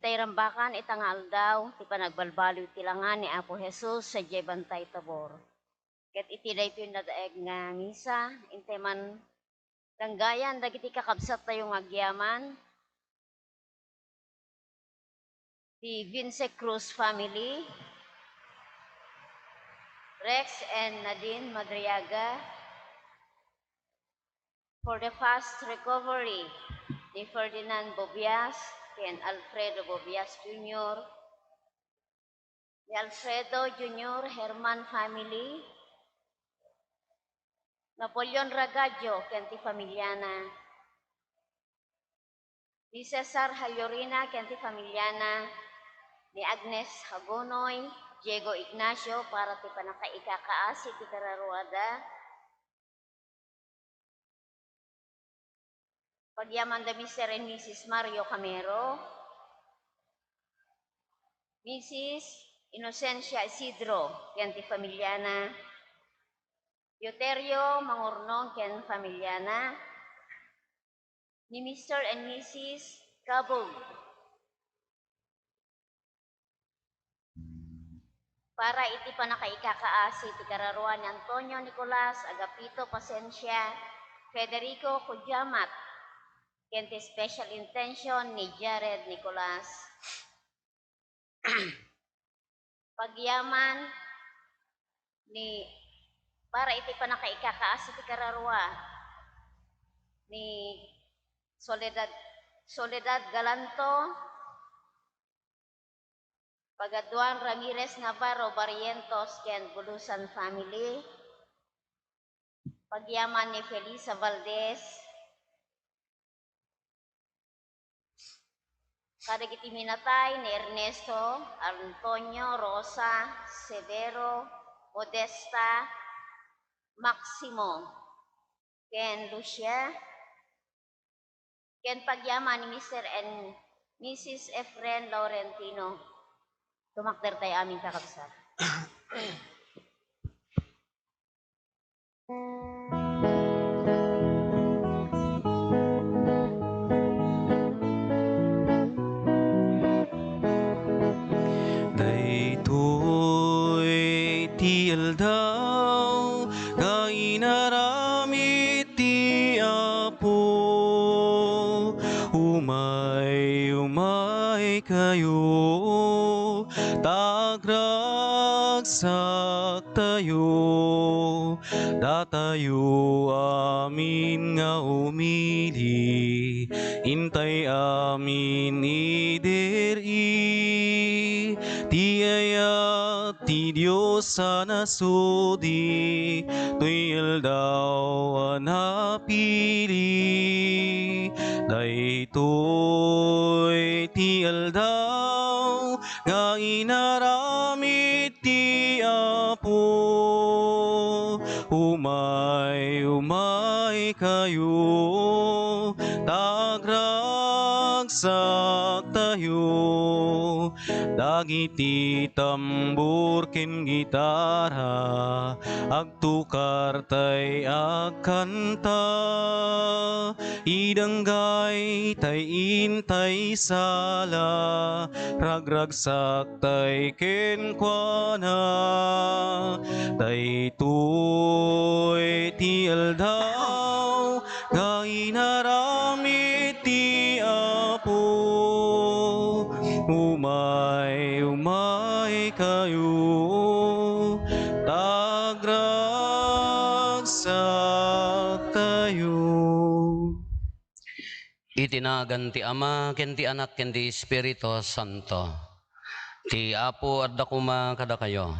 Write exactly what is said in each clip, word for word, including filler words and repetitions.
Tay rambakan ita nga aldaw ti panagbalbaliw ti langa ni Apo Jesus sadiay Bantay Tabor. Ket iti daytoy nadaeg nga misa, intay man danggayan dagiti kakabsattayo nga agyaman, ti Vince Cruz family, Rex and Nadine Madriaga, for the fast recovery ni Ferdinand Bobias ken Alfredo Bobias Junior, ni Alfredo Junior Herman family, Napoleon Ragadio ken ti familiana, ni Cesar Hallorina ken ti familiana, ni Agnes Hagonoy, Diego Ignacio para ti panakaikakaasi ti kararuada, Pagyamanda Mister and Missus Mario Camero, Missus Inocencia Isidro ken ti familiana, Euterio Mangurnong ken familiana, ni Mister and Missus Cabug. Para iti panakaikakaasi ti kararua ni Antonio Nicolas, Agapito Pasencia, Federico Kujamat, ken ti special intention ni Jared Nicolas. Pagyaman ni, para iti panakaikakaasi ti kararua ni Soledad, Soledad Galanto, Pagaduan Ramirez Navarro Barrientos ken Bulusan family. Pagyaman ni Felisa Valdez. Kadagiti minatay ni Ernesto, Antonio, Rosa, Severo, Modesta, Maximo, ken Lucia. Ken pagyaman ni Mister and Missus Efren Laurentino. Tumakder tayo amin, kakabsat. Daytoy ti aldaw nga inaramid ti Apo. Umay, umay kayo, ta agragsaktayo. Datayo amin nga umili, intay amin idiri ti ayat ti Dios a nasudi, toy aldaw a napili. Daytoy ti aldaw nga inaramid ti Apo. Umay, umay kayo, ta agragsaktayo. Dagiti tambor ken gitara, agtukar tay agkanta. Idanggay tay intay sala, ragragsak tay kenkuana. Daytoy ti aldaw nga inaramid ti Apo. Umay, umay kayo, ta agragsaktayo. Iti nagan ti Ama, ken ti Anak, ken ti Espiritu Santo. Ti Apo adda koma kadakayo.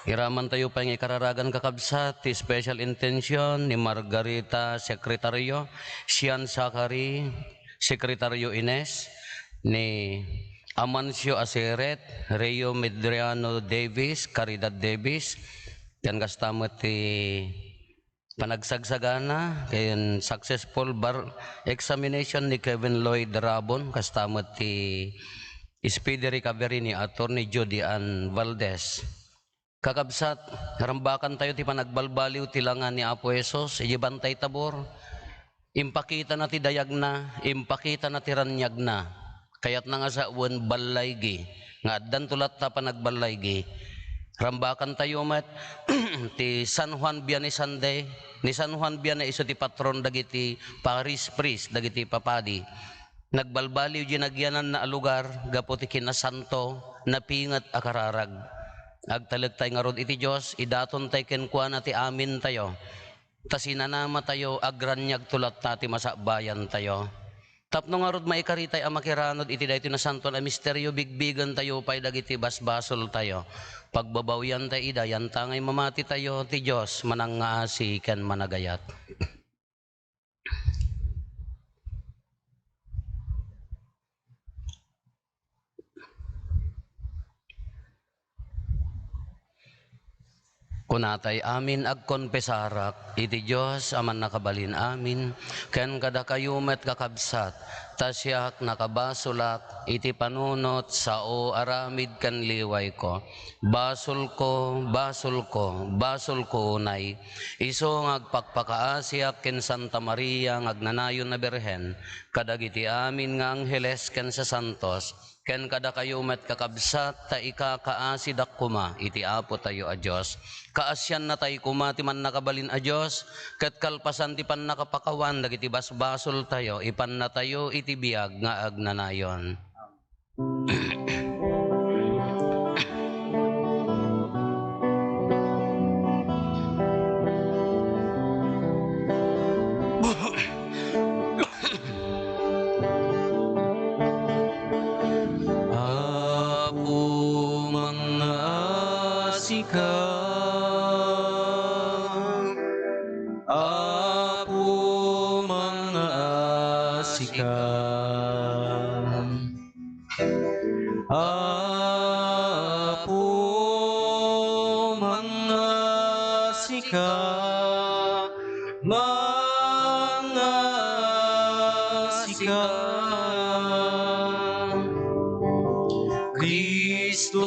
Iramantayo pay nga ikararagan, kakabsat, ti special intention ni Margarita, Sekretario, Sian Zachary, Sekretario Ines, ni Amancio Aseret, Rio Medriano Davis, Caridad Davis, ken kasta met ti panagsagsagana ken successful bar examination ni Kevin Lloyd Rabon, kasta met ti speedy recovery ni Attorney Judy Ann Valdez. Kakabsat, rambakantayo ti panagbalbaliw ti langa ni Apo Jesus idiay Bantay Tabor. Impakitana ti dayagna, impakitana ti raniagna. Kayatna nga sawen ballaygi, nga addanto latta panagballaygi. Rambakantayo met ti San Juan Vianney Sunday. Ni San Juan Vianney isu ti patron dagiti parish priest, dagiti papadi. Nagbalbaliw diay nagyananna a lugar gapu ti kinasanto, napinget a kararag. Agtalektayo ngarud iti Dios, idatontay kenkuana ti amintayo. Ta sinanamatayo, agraniagto latta ti masakbayantayo. Tapno ngarud maikaritay a makiranod iti daytoy nasantoan a misterio, bigbigentayo pay dagiti basbasoltayo. Pagbabawiantayo ida, yantangay mamatitayo, ti Dios manangngaasi ken managayat. Kunatay amin, agkonpesarak iti Dios a Mannakabalin-amin, ken kadakayo met, kakabsat, ta siak, nakabasolak iti panunot, sao, aramid ken liwayko. Basolko, basolko, basolko unay. Isu nga agpakpakaasiak ken Santa Maria nga agnanayon a Birhen, kadagiti amin nga angheles ken sasantos, ken kadakayo met, kakabsat, ta ikakaasidak koma iti Apotayo a Dios. Kaasiannatay koma ti Mannakabalin a Dios, ket kalpasan ti pannakapakawan dagiti basbasoltayo, ipannatayo iti biag nga agnanayon. Apo, mangngaasika. Apo, mangngaasika. Apo, mangngaasika, mangngaasika. Cristo,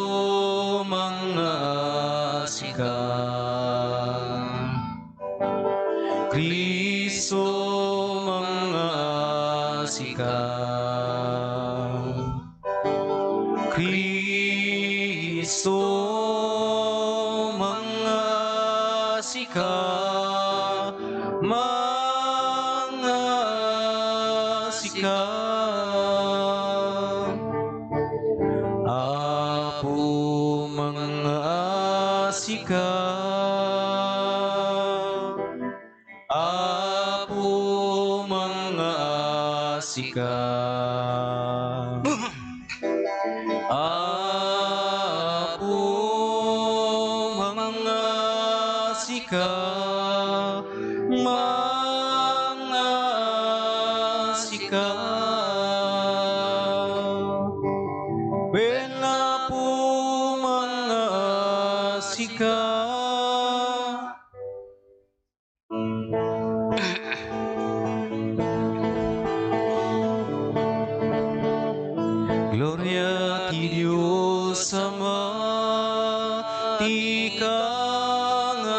mangngaasika. Cristo, mangngaasika. Cristo, mangngaasika, mangngaasika. Apo, mangngaasika. Apo, mangngaasika. Apo, mangngaasika, mangngaasika. Wen, Apo, mangngaasika. Gloria ti Dios Ama ti kangatoan.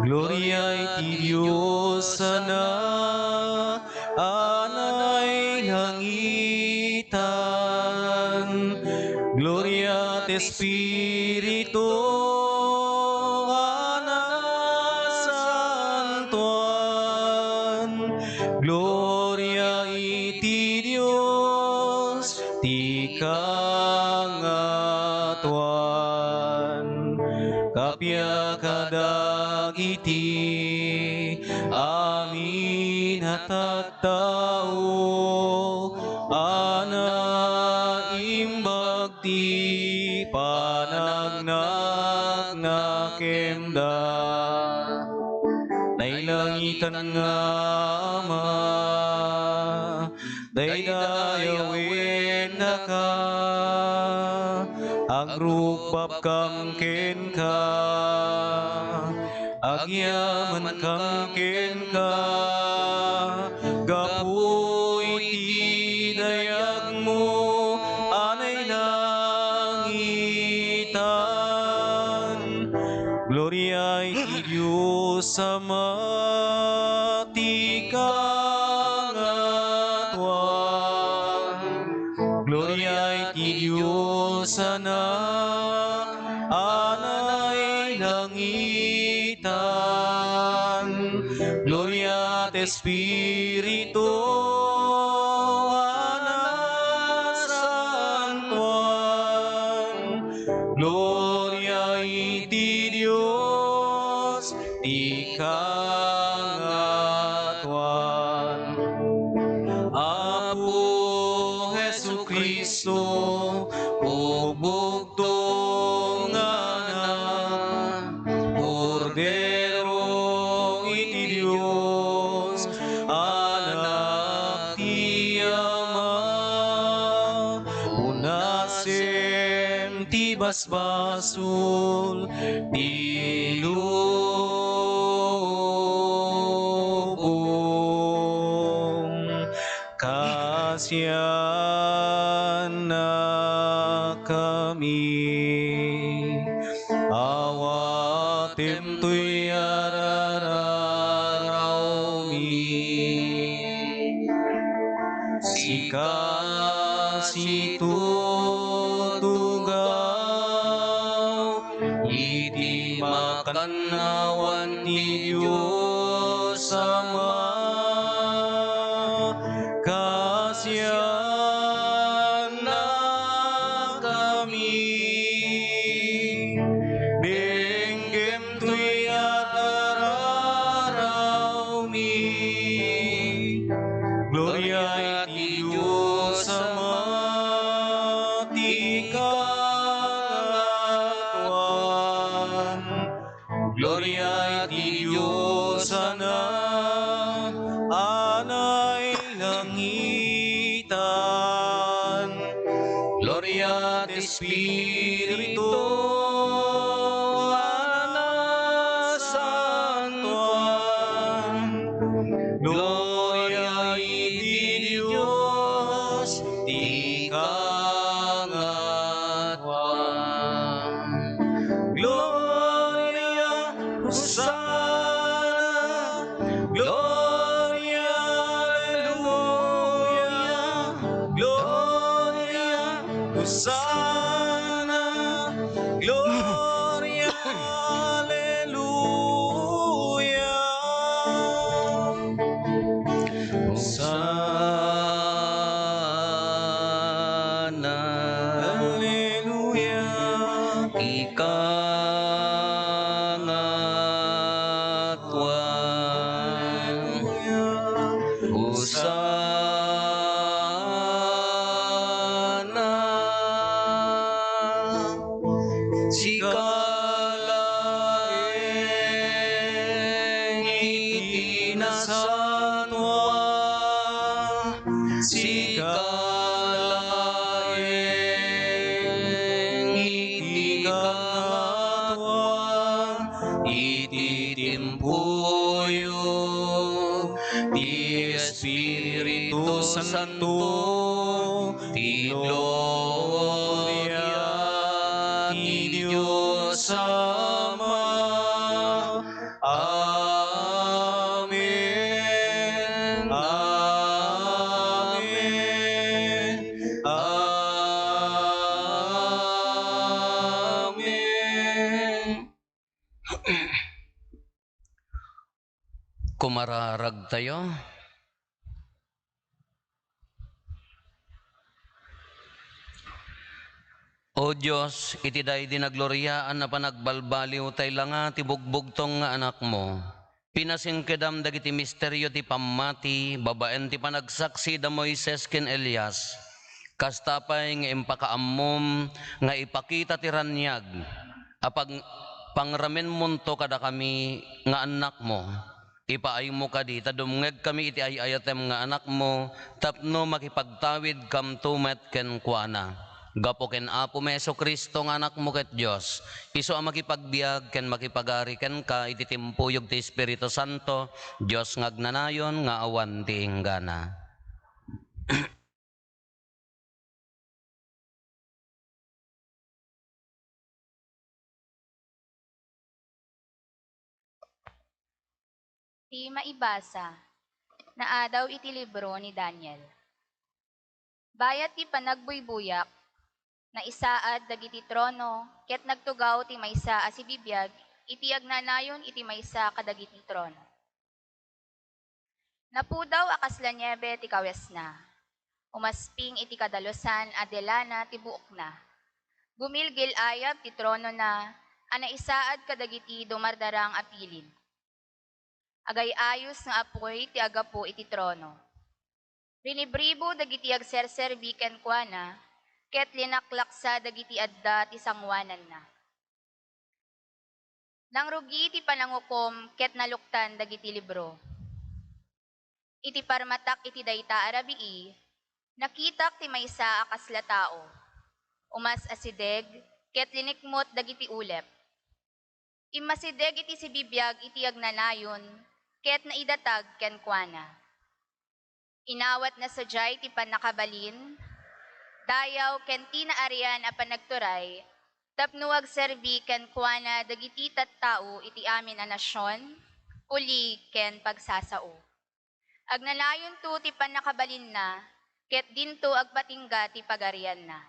Gloria iti Dios Anak a nailangitan. Gloria ti Espiritu a nasantoan. Gloria iti Dios ti kangatoan. Kappia kadagiti amin a tattao a naimbag ti panagnaknakemda. Nailangitan nga Ama, daydayawennaka, agrukbabkam kenka, agyamankam kenka, gapu iti dayagmo a nailangitan. Gloria iti Dios Ama ti kangatoan. Sana a nailangitan, Gloria et Spiritu a nasantuan, Gloria iti Dios ti kangatuan. Apo Jesu-Cristo, Ugbugto nga Anak, Kordero iti Dios, Anak ti Ama, punasem ti basbasol ti lubong. Kasiannakami, awatem toy arararawmi. Sika situtugaw iti makannawan ti Dios Ama, kasiannakami, benggem toy arararawmi. Gloria iti Dios Ama ti kangatuan. Gloria iti Dios Anak a nailangitan. Gloria iti Espiritu a nasantuan. Gloria iti Dios ti kangatuan. Gloria, Hosanna, Gloria, Alleluia, Gloria, Hosanna, Gloria, Alleluia. Hosanna. Alleluia. Ika nga tuan. Hosanna. Sika laeng iti nasantua, sika laeng iti kangatuan, iti timpuyo ti Espiritu Santo, ti gloria ti Dios Ama. Amen. Amen. Amen. Kumararagtayo. O Dios, iti daydi nagloriaan a panagbalbaliw, tay langa ti bugbugtong nga Anakmo. Pinasingkedam dagiti misterio ti pammati babaen ti panagsaksi da Moises ken Elias. Kasta pay nga impakaammom nga ipakita ti raniag a pag-, pangramenmonto kadakami nga annakmo. Ipaaymo kadi ta dumngegkami iti ay-ayatem nga Anakmo tapno makipagtawidkamto met kenkuana. Gapu ken Apomi Jesu-Cristo nga Anakmo ket Dios, isu a makipagbiag ken makipagari kenka iti timpuyog ti Espiritu Santo, Dios nga agnanayon nga awan ti inggana. Ti maibasa, naadaw iti libro ni Daniel. Bayat ti panagbuybuyak, Naisaad dagiti trono, ket nagtugaw ti maysa a sibibiag iti agnanayon iti maysa kadagiti trono. Napudaw a kasla niebe ti kawesna. Umasping iti kadalusan a delana ti buokna. Gumilgil-ayab ti tronona a naisaad kadagiti dumardarang a pilin. Agay-ayos nga apuy ti aggapu iti trono. Rinibribo dagiti agserserbi kenkuana, ket linaklaksa dagiti adda ti sangoananna. Nangrugi ti panangukom ket naluktan dagiti libro. Iti parmatak iti dayta a rabii, nakitak ti maysa a kasla tao. Umas-asideg ket linikmut dagiti ulep. Immasideg iti sibibiag iti agnanayon ket naidatag kenkuana. Inawatna sadiay ti pannakabalin, dayaw ken ti naarian a panagturay tapno agserbi kenkuana dagiti tattao iti amin a nasion, uli ken pagsasao. Agnanayonto ti pannakabalinna ket dinto agpatingga ti pagarianna.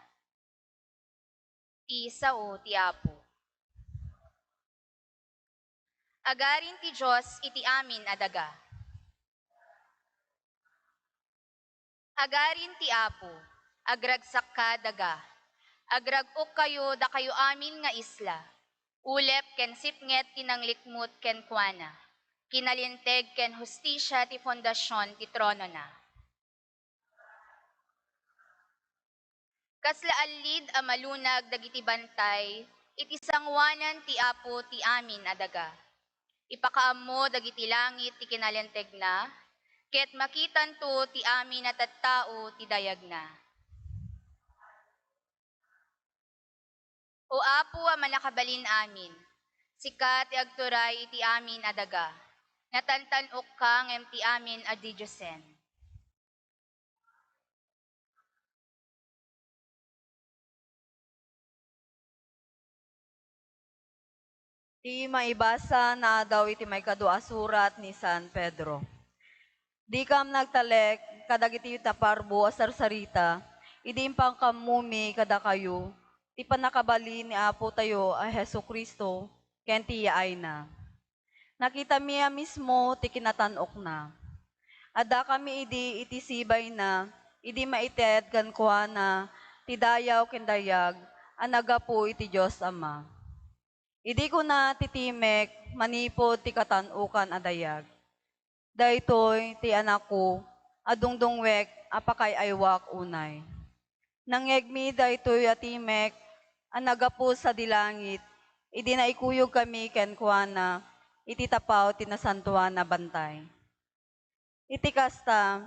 Ti sao ti Apo. Agarin ti Dios iti amin a daga. Agarin ti Apo, agragsakka daga. Agrag-okkayo, dakayo amin nga isla. Ulep ken sipnget ti nanglikmut kenkuana. Kinalinteg ken hustisia ti fondasion ti tronona. Kasla allid a malunag dagiti bantay iti sangoanan ti Apo ti amin a daga. Ipakaammo dagiti langit ti kinalentegna, ket makitanto ti amin a tattao ti dayagna. O Apo a Mannakabalin-amin, sika ti agturay iti amin a daga. Natantan-okka ngem ti amin a didiosen. Ti maibasa naadaw iti maikadua a surat ni San Pedro. Dikam nagtalek kadagiti taparbo a sarsarita idi impakaammomi kadakayo ti pannakabalin ni Apotayo a Jesu-Cristo ken ti yaayna. Nakitami a mismo ti kinatan-okna. Addakami idi iti sibayna idi maited kenkuana ti dayaw ken dayag a naggapu iti Dios Ama. Idi kuna ti timek manipud ti katan-okan a dayag, "Daytoy ti Anakko a dungdungwek a pakaay-aywak unay." Nangngegmi daytoy a timek a naggapu sadi langit idi naikuyogkami kenkuana iti tapaw ti Nasantoan a Bantay. Iti kasta,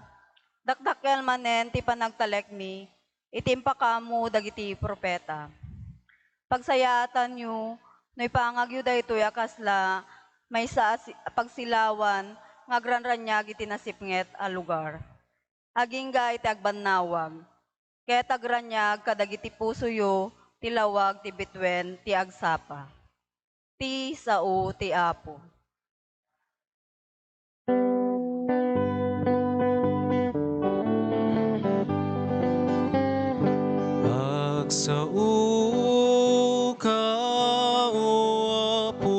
dakdakkel manen ti panagtalekmi iti impakaammo dagiti profeta. Pagsayaatanyo no ipangagyo daytoy a kasla maysa a si-, a pagsilawan nga agranraniag iti nasipnget a lugar, agingga iti agbannawag, ket agraniag kadagiti pusoyo ti lawag ti bituen ti agsapa. Ti sao ti Apo. Agsaoka, O Apo,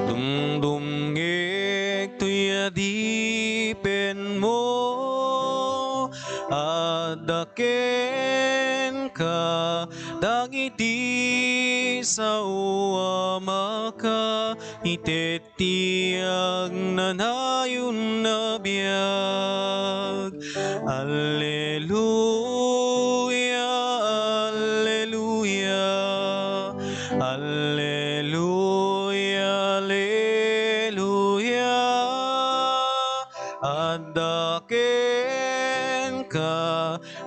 dumdumngeg toy adipenmo. Adda kenka dagiti sao a makaitedti agnanayon a biag. Alleluia, alleluia, alleluia, alleluia. Adda kenka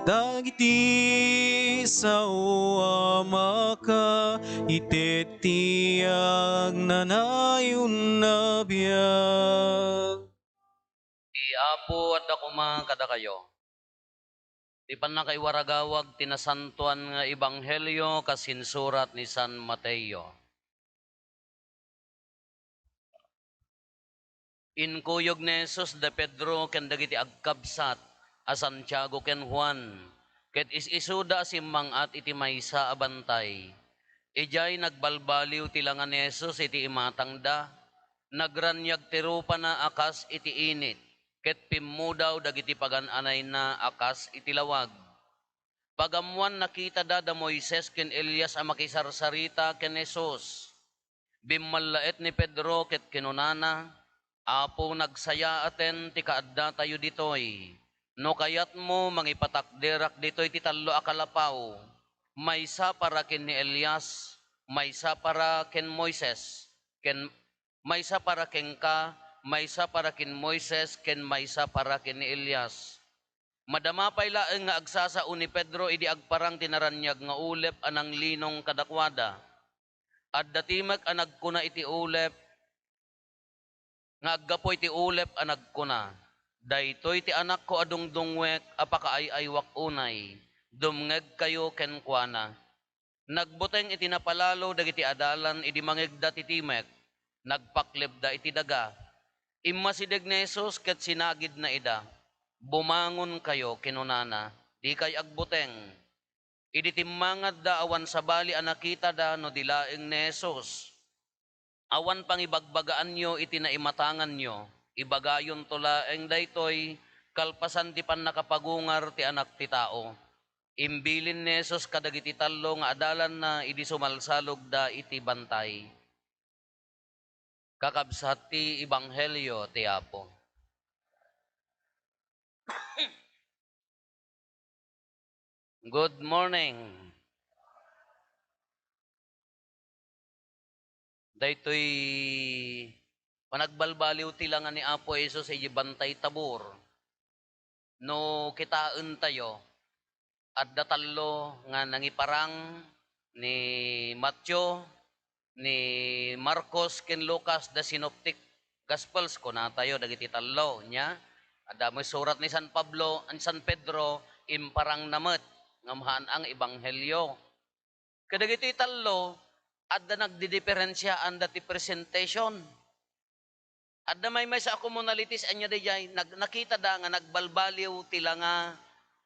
dagiti sao a makaitedti agnanayon a biag. Ti Apo adda koma kadakayo. Ti pannakaiwaragawag ti nasantoan nga ebanghelio kas insurat ni San Mateo. Inkuyog ni Jesus da Pedro ken dagiti agkabsat a Santiago ken Juan, Ket is-isuda a simmang-at iti maysa a bantay. Idiay nagbalbaliw ti langa ni Jesus iti imatangda. Nagraniag ti rupana a kas iti init, ket pimmudaw dagiti pagan-anayna a kas iti lawag. Pagammoan, nakitada da Moises ken Elias a makisarsarita ken Jesus. Bimmallaet ni Pedro ket kinunana, "Apo, nagsayaaten ti kaaddatayo ditoy. No kayatmo, mangipatakderak ditoy ti tallo a kalapaw, maysa para ken ni Elias, maysa para ken Moises, ken maysa para kenka, maysa para ken Moises, ken maysa para ken ni Elias." Madama pay laeng nga agsasao ni Pedro idi agparang ti naraniag nga ulep a nanglinong kadakuada. Adda ti met a nagkuna iti ulep, nga aggapu iti ulep a nagkuna, "Daytoy ti Anakko a dungdungwek a pakaay-aywak unay, dumngegkayo kenkuana." Nagbuteng iti napalalo dagiti adalan idi mangegda ti timek, nagpaklebda iti daga. Immasideg ni Jesus ket sinagidna ida. "Bumangonkayo," kinunana, "dikay agbuteng." Idi timmangadda, awan sabali a nakitada no di laeng ni Jesus. "Awan pangibagbagaanyo iti naimatanganyo, ibagayonto laeng daytoy kalpasan ti pannakapagungar ti Anak ti Tao." Imbilin ni Jesus kadagiti tallo nga adalanna idi sumalsalogda iti bantay. Kakabsat, ti Ebanghelio ti Apo. Good morning. Daytoy panagbalbaliw ti langa ni Apo Jesus idiay Bantay Tabor. No kitaentayo, adda tallo nga nangiparang, ni Mateo, ni Marcos, ken Lucas, the synoptic gospels, kunatayo dagiti tallo. Nia, adda met surat ni San Pablo, ni San Pedro, imparangna met, ngem haan nga ebanghelio. Kadagitoy tallo, adda nagdidiferensiaanda ti presentation. Adda maymaysa a commonalities, ania daydiay, nag-, nakitada nga nagbalbaliw ti langa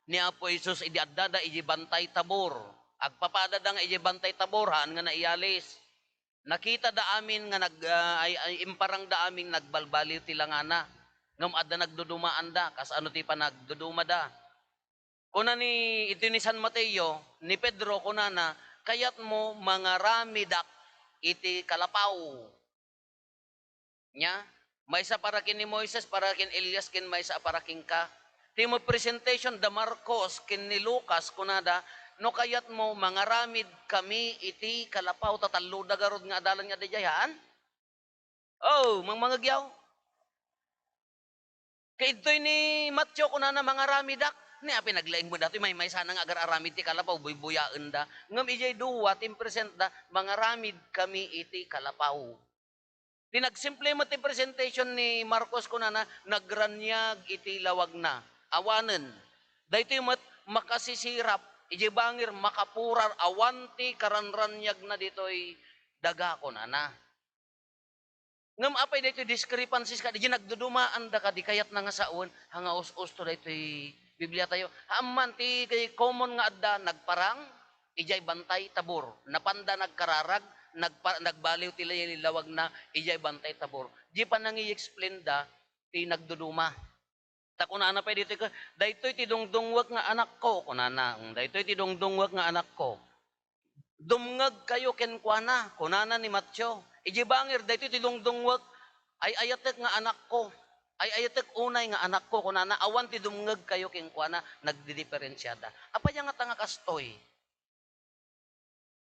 ni Apo Jesus idi addada idiay Bantay Tabor. Agpapadada nga idiay Bantay Tabor, haan nga naiyalis. Nakitada amin nga nag-, ah, ay, ay, imparangda amin nagbalbaliw ti langana. Ngem adda nagdudumaanda, kasano ti panagdudumada? Kuna ni, iti ni San Mateo, ni Pedro, kunana, "Kayatmo mangaramidak iti kalapaw." Nia, maysa para ken ni Moises, para ken Elias, ken maysa para kenka. Ti mo presentation da Marcos ken ni Lucas, kunada, "No kayatmo, mangaramid kami iti kalapaw." Ta talloda garud nga adalan nga daydiay, haan? Oh, mangmangegyaw. Kay idtoy ni Mateo, kunana, "Mangaramidak." Ni apay naglaing mo datoy, maymaysana nga agar-aramid ti kalapaw, buybuyaenda. Ngem idiay dua, ti impresentda, "Mangaramid kami iti kalapaw." Ti nagsimple met ti presentation ni Marcos, kunana, "Nagraniag iti lawagna." Awanen. Daytoy met makasisirap, idiay bangir, makapurar, awan ti karanraniagna ditoy daga, kunana. Ngem apay daytoy discrepancies kadi? Idiay nagdudumaanda kadi, kayatna nga sawen, ha, nga us-usto daytoy Bibliatayo. Haan man ti common nga adda, nagparang idiay Bantay Tabor. Napanda nagkararag, nagpa-, nagbaliw ti lawagna idiay Bantay Tabor. Di pa nangi-explain da ti nagduduma. Ta kunana pay ditoy, "Daytoy ti dungdungwek nga anakko," kunana. "Mm, daytoy ti dungdungwek nga anakko. Dumngegkayo kenkuana," kunana ni Mateo. Idiay bangir, "Daytoy ti dungdungwek, ay-ayatek nga anakko. Ay-ayatek unay nga anakko," kunana. Awan ti "Dumngegkayo kenkuana," nagdidiferensiada. Apay a ngata nga kastoy?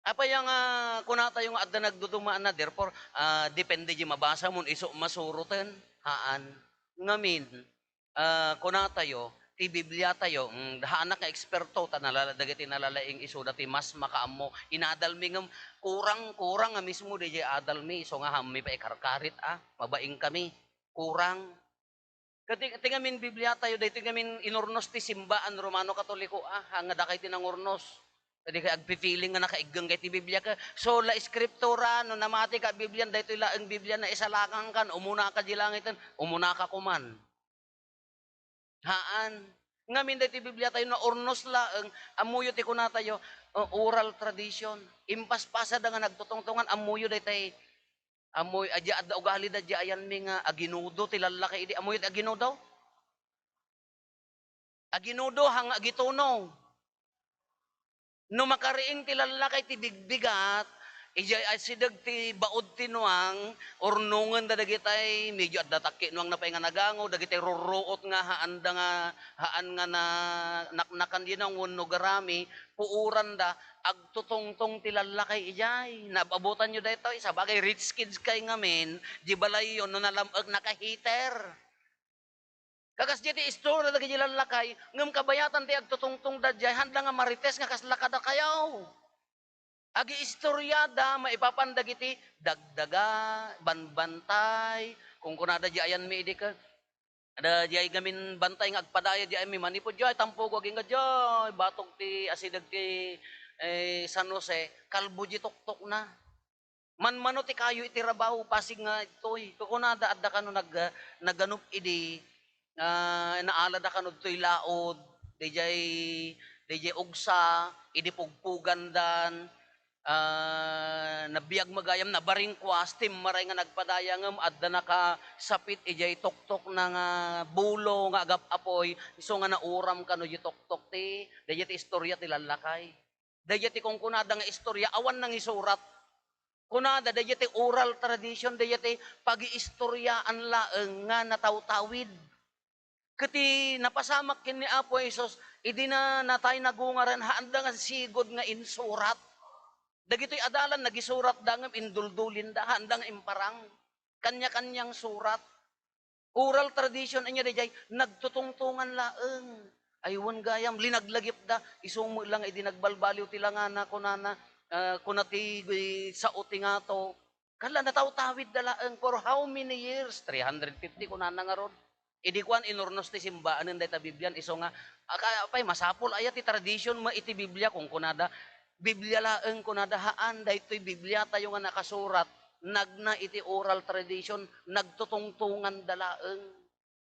Apay a nga kunatayo nga adda nagdudumaanna? Therefore, ah, depende di mabasa mo, isu masuroten. Haan. Ngamin, ah, kunatayo, ti Bibliatayo, mm, haanak nga eksperto, ta nalala-, dagiti nalalaing isuda ti mas makaammo. Inadalmi ngem kurang, kurang nga mismo diay adalmi, isu nga haanmi pay ikarkarit, ah, mabain kami. Kurang. Ket ti, ti ngamin Bibliatayo, daytoy ngamin inurnos ti simbaan Romano Katoliko, ah, nga dakay ti nangurnos. Kadi kay agpi-feeling nga nakaiggenggay ti Biblia ket sola Scriptura, no namatika Biblia, daytoy laeng Biblia naisalakangkan, umunaka di langiten, umunaka koman. Haan. Ngamin daytoy Biblia tayo, naurnos laeng, ammoyo ti kunatayo, uh, oral tradition. Impaspasada nga nagtutungtungan, ammoyo daytay, ammoy, adya adda ugali da, adya ayanmi nga aginudo ti lallaki idi, ammoyo ti aginudo? Aginudo, hang agituno. No makariing ti lallaki ti bigbigat, idiay asideg ti baud ti nuang, urnongen da dagitay, medyo adda takki nuang na pay nga nagango, dagitay rurruot nga haanda nga, haan nga na, naknakan di nuang wenno garami, puuran da, agtutungtong ti lallaki idiay. Naab-abutan yo daytoy, sabagay rich kids kay ngamin, di balay yo, no nalam-ek naka-heater. Kakas diay ti istorya dagiti lallakay, ngem kabayatan ti agtutungtong da diay, handa nga marites nga kasla kadakayo. Agiistorya da maipapan dagiti dagdaga, banbantay, kunkunada diay ayanmi idi ket, ada diay gamin bantay nga agpadaya diay ayanmi, manipud diay, tampogo, agingga diay, batog ti asideg ti, eh, San Jose, kalbo diay tuktokna. Manmano ti kayo iti rabaw, pasig nga ditoy. Kunada, adda kano nag-, naganup idi, ah, naalada kano ditoy laod, daydiay, daydiay ugsa, idi pugpugandan, ah, nabiag magayam, nabaringkuas, timmaray nga nagpadaya, ngem adda nakasapit idiay tuktokna nga bulo nga agap-apoy, isu nga nauram kano diay tuktok ti, daydiay ti istorya ti lallakay. Daydiay ti kunkunada nga istorya, awan nangisurat. Kunada, daydiay ti oral tradition, daydiay ti pagiistoryaan laeng nga natawtawid. Ket ti napasamak ken ni Apo Jesus, idi na natay nagungaren, haanda nga sigud nga insurat. Dagitoy adalan, nagisuratda ngem induldulinda, haanda nga imparang. Kanya-kanyang surat. Oral tradition, ania daydiay, nagtutungtongan laeng. Ay, wen gayam, linaglagipda. Isu met la nga idi nagbalbaliw ti langana, kunana, ah, kuna ti, eh, sao ti ngato. Kala, natawtawidda laeng for how many years? Three hundred fifty, kunana ngarud. Idi kuan, inurnos ti simbaanen dayta Biblian, isu nga, aka-, apay, masapul aya ti tradition mo iti Biblia, kunkunada. Biblia laeng, kunada, haan, daytoy Biblia tayo nga nakasurat, nagna iti oral tradition, nagtutungtonganda laeng.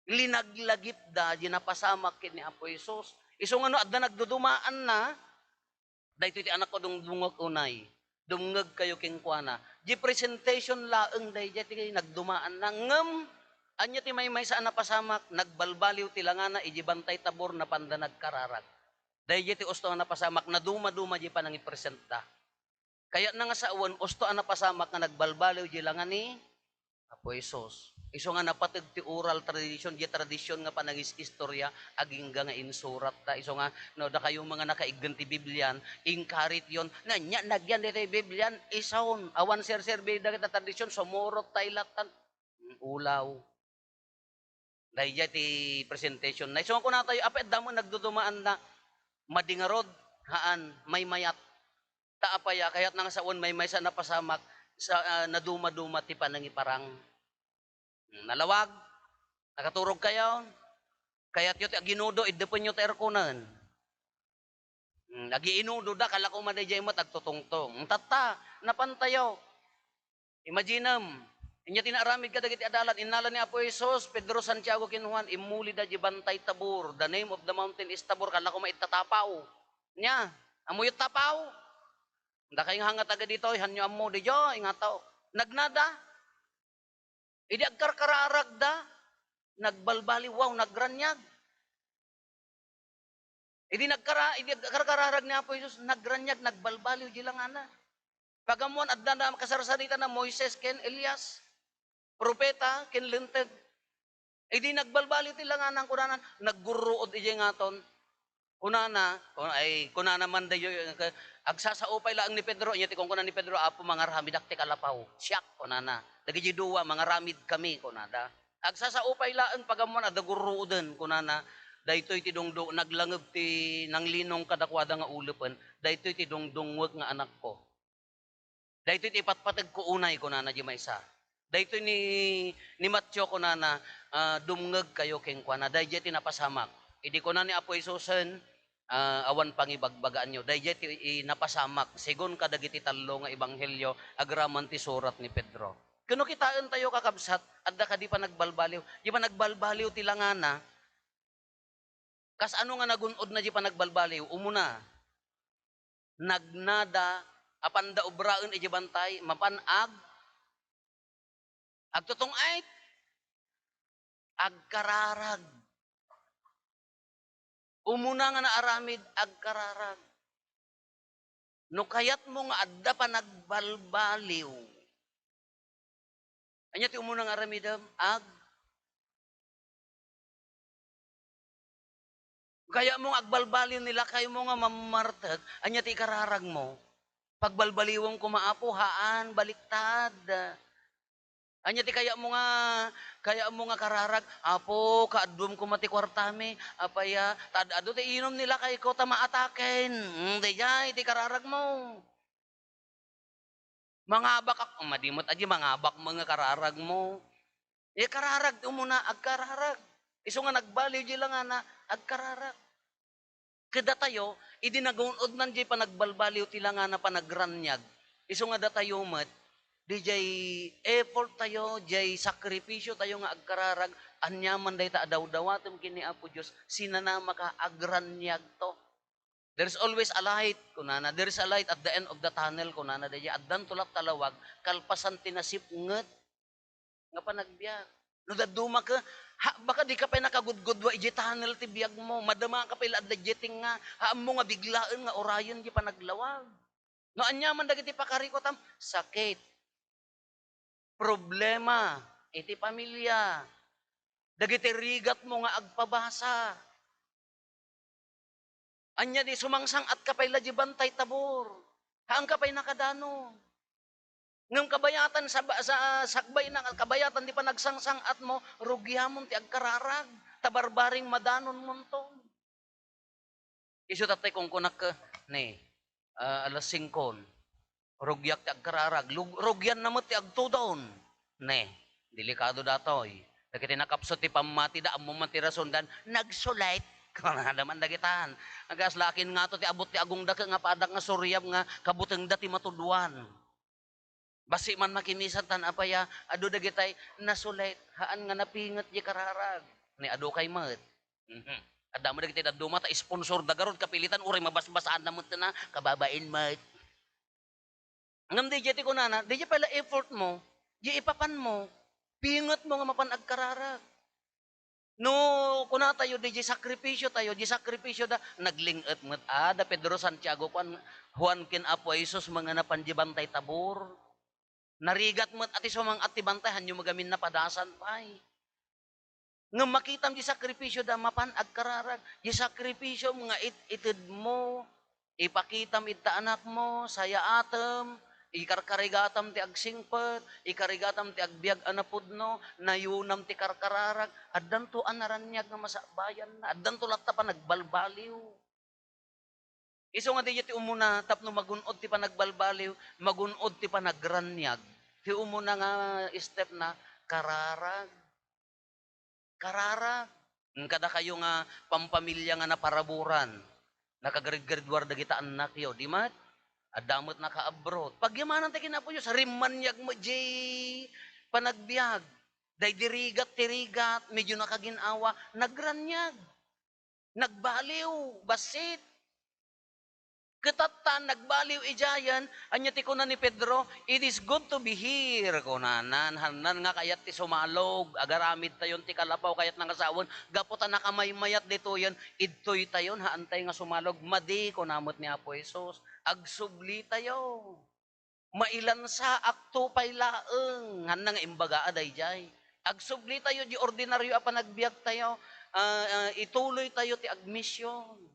Linaglagipda di napasamak ken ni Apo Jesus. Isu nga no adda nagdudumaanna, daytoy ti anakko, dungdungngek unay. Dumngegkayo kenkuana. Di presentation laeng daydiay ti nagdumaanna. Ngem, ania ti maymaysa a napasamak? Nagbalbaliw ti langana idi Bantay Tabor, napanda nagkararag. Daydiay ti usto a napasamak, nadumaduma di panangipresentda. Kayatna nga sawen, usto a napasamak nga nagbalbaliw di langa ni Apo Jesus. Isu nga napateg ti oral tradition, di tradition nga panangis-istorya, agingga nga insurat da. Isu nga, no, dakayo nga nakaiggen ti Biblian, inkarit yon, nanya, nagyan ditoy Biblian, isun, awan serserbi dagita tradition, sumurot ta ilatan. Mm, ulaw. Daydiay ti presentation na. Isu nga kunatayo, apay adda met nagdudumaanna, madi ngarud, haan, maymayat. Ta apaya, kayatna nga sawen maymaysa a napasamak, sa, ah, nadumaduma ti panangiparang. Hmm, nalawag, nakaturogkayo, kayatyo ti aginudo, iddepenyo ti airconen. Hmm, agiinudo da, kala ko madaydiay met agtutungtong. Tatta, napantayo. Imaginem, ania ti naaramid kadagiti adalan, innala ni Apo Jesus, Pedro, Santiago, ken Juan, immulida di Bantay Tabor. The name of the mountain is Tabor. Kala ko maitta Tapaw. Nia, ammoyo Tapaw? Dakay nga hanga taga ditoy, hanyo ammo, diyo, ingato. Nagnada. Idi agkarkararagda, nagbalbaliw, wow, nagraniag. Idi nagkara-, idi agkarkararag ni Apo Jesus, nagraniag, nagbalbaliw di langana. Pagammoan, adda na kasarsarita na Moises ken Elias, propeta ken linteg. Idi nagbalbaliw ti langana, kunana, naggurruod idiay ngaton. Kunana, kun-, ay, kunana man dayo, agsasaupay laeng ni Pedro, ania ti kunkuna ni Pedro, "Apo, mangaramidak ti kalapaw." "Siak," kunana. Dagiti dua, "Mangaramid kami," kunada. Agsasaupay laeng pagammoan, adda gurruoden, kunana, "Daytoy ti dungdung, naglangeb ti nanglinong kadakuada nga ulepen, daytoy ti dungdungngek nga anakko. Daytoy ti ipatpategko unay," kunana di maysa. "Daytoy ni, ni Mateo," kunana, ah, "dumngegkayo kenkuana." Daydiay ti napasamak. Idi kuna ni Apo Jesusen, ah, awan pangibagbagaanyo. Daydiay ti i-, napasamak, segun kadagiti tallo nga ebanghelio, agraman ti surat ni Pedro. Ken no kitaentayo, kakabsat, adda kadi panagbalbaliw. Di panagbalbaliw ti langana, Kasano nga nagun-odna diay panagbalbaliw? Umuna, nagnada, apanda ubraen idiay bantay, mapan ag-, agtutong-ay, agkararag. Umuna nga naaramid, agkararag. No kayatmo nga adda panagbalbaliw, ania ti umuna nga aramidem? Ag-, kayatmo nga agbalbaliw ni lakaymo nga mammartek, ania ti ikararagmo? Pagbalbaliwem koma, Apo, haan, baliktad. Ania ti kayatmo nga, kayatmo nga kararag? Apo, kaadduem koma ti kuartami. Apay a, ta ad-adu ti inum ni lakayko ta maataken. Mm, daydiay ti kararagmo. Mangabakak, um, madi met a di mangabak mo nga kararagmo. Eh, kararag, umuna, agkararag. Isu nga nagbaliw di langana, agkararag. Kadatayo, idi nagun-odnan diay panagbalbaliw ti langana, panagraniag. Isu nga datayo met, diay effort tayo, diay sakripisyo tayo nga agkararag, aniaman dayta a dawdawatem ken ni Apo Dios, sinanamaka, agraniagto. "There's always a light," kunana. "There's a light at the end of the tunnel," kunana. Daydiay, addanto latta lawag, kalpasan ti nasipnget nga panagbiag. No dadduma ka, ha, baka dika pay nakagudgudua idiay tunnel ti biagmo. Madamaka pay la adda diay tengnga. Haanmo nga biglaen nga urayen diay panaglawag. No aniaman dagiti pakarikutam, sakit, problema iti pamilya, dagiti rigatmo nga agpabasa. Ania di sumangsang-at ka pay la di Bantay Tabor? Haan ka pay nakadanon. Ngem kabayatan sa, sa sakbay na, kabayatan di panagsangsang-atmo, rugiamon ti agkararag, ta barbareng madanonmonto. Isu tattay kunkunak, ne, ah, alas singko, rugiak ti agkararag, lug-, rugianna met ti agtudon. Ne, delikado datoy. Dagiti nakapsut ti pammatida, ammo man ti rasondan, nagsulet. Kunada man dagitan. Agasla, akin ngato ti abut ti agungdakek nga padak nga suriab nga kabutengda ti matuduan. Bassit man makimisan tan apay a, adu dagitay nasulet, haan nga napinget di kararag. Ne, adu kay met. Mhm. Adda met dagiti dadduma ta sponsor da garud, kapilitan uray mabasbasaanna met na, kababain met. Ngem daydiay ti kunana, daydiay pay la effort mo, di ipapan mo, pinget mo nga mapan agkararag. No kunatayo, di, di sakripisyo tayo, di sakripisyo da, nagling-et met, ah, da Pedro, Santiago, kuan, Juan ken Apo Jesus, mga napan di Bantay Tabor. Narigat met a ti sumang-at ti bantay, hanyo magamin napadasan pay. Ngem makitam di sakripisyo da, mapan agkararag. Di sakripisyo nga it-, ited mo, ipakitam ita anakmo, sayaatem, ikarkarigatam ti agsingpet, ikarigatam ti agbiag a napudno, nayunam ti karkararag, addanto a naraniag nga masakbayanna, addanto latta panagbalbaliw. Isu nga daydiay ti umuna tapno magun-od ti panagbalbaliw, magun-od ti panagraniag. Ti umuna nga step na, kararag. Kararag. Kadakayo nga pampamilya nga naparaburan, nakagradgraduar dagita annakyo, di met? Adda met naka-abroad. Pagyamananta ken Apo Dios, rimmaniag met diay panagbiag. Daydi rigat ti rigat, medyo nakagin-awa, nagraniag. Nagbaliw, bassit. Ket ta nagbaliw idiayen, ania ti kuna ni Pedro? "It is good to be here," kunana. Hannan nga kayat ti sumalog, agaramidtayon ti kalapaw, kayatna nga sawen, gapu ta nakamaymayat ditoyen, idtoytayon, haantay nga sumalog. Madi, kuna met ni Apo Jesus, agsublitayo. Mailansaakto pay laeng. Hanna nga imbagaa daydiay. Agsublitayo di ordinaryo a panagbiagtayo, ah, ah, ituloytayo ti agmision.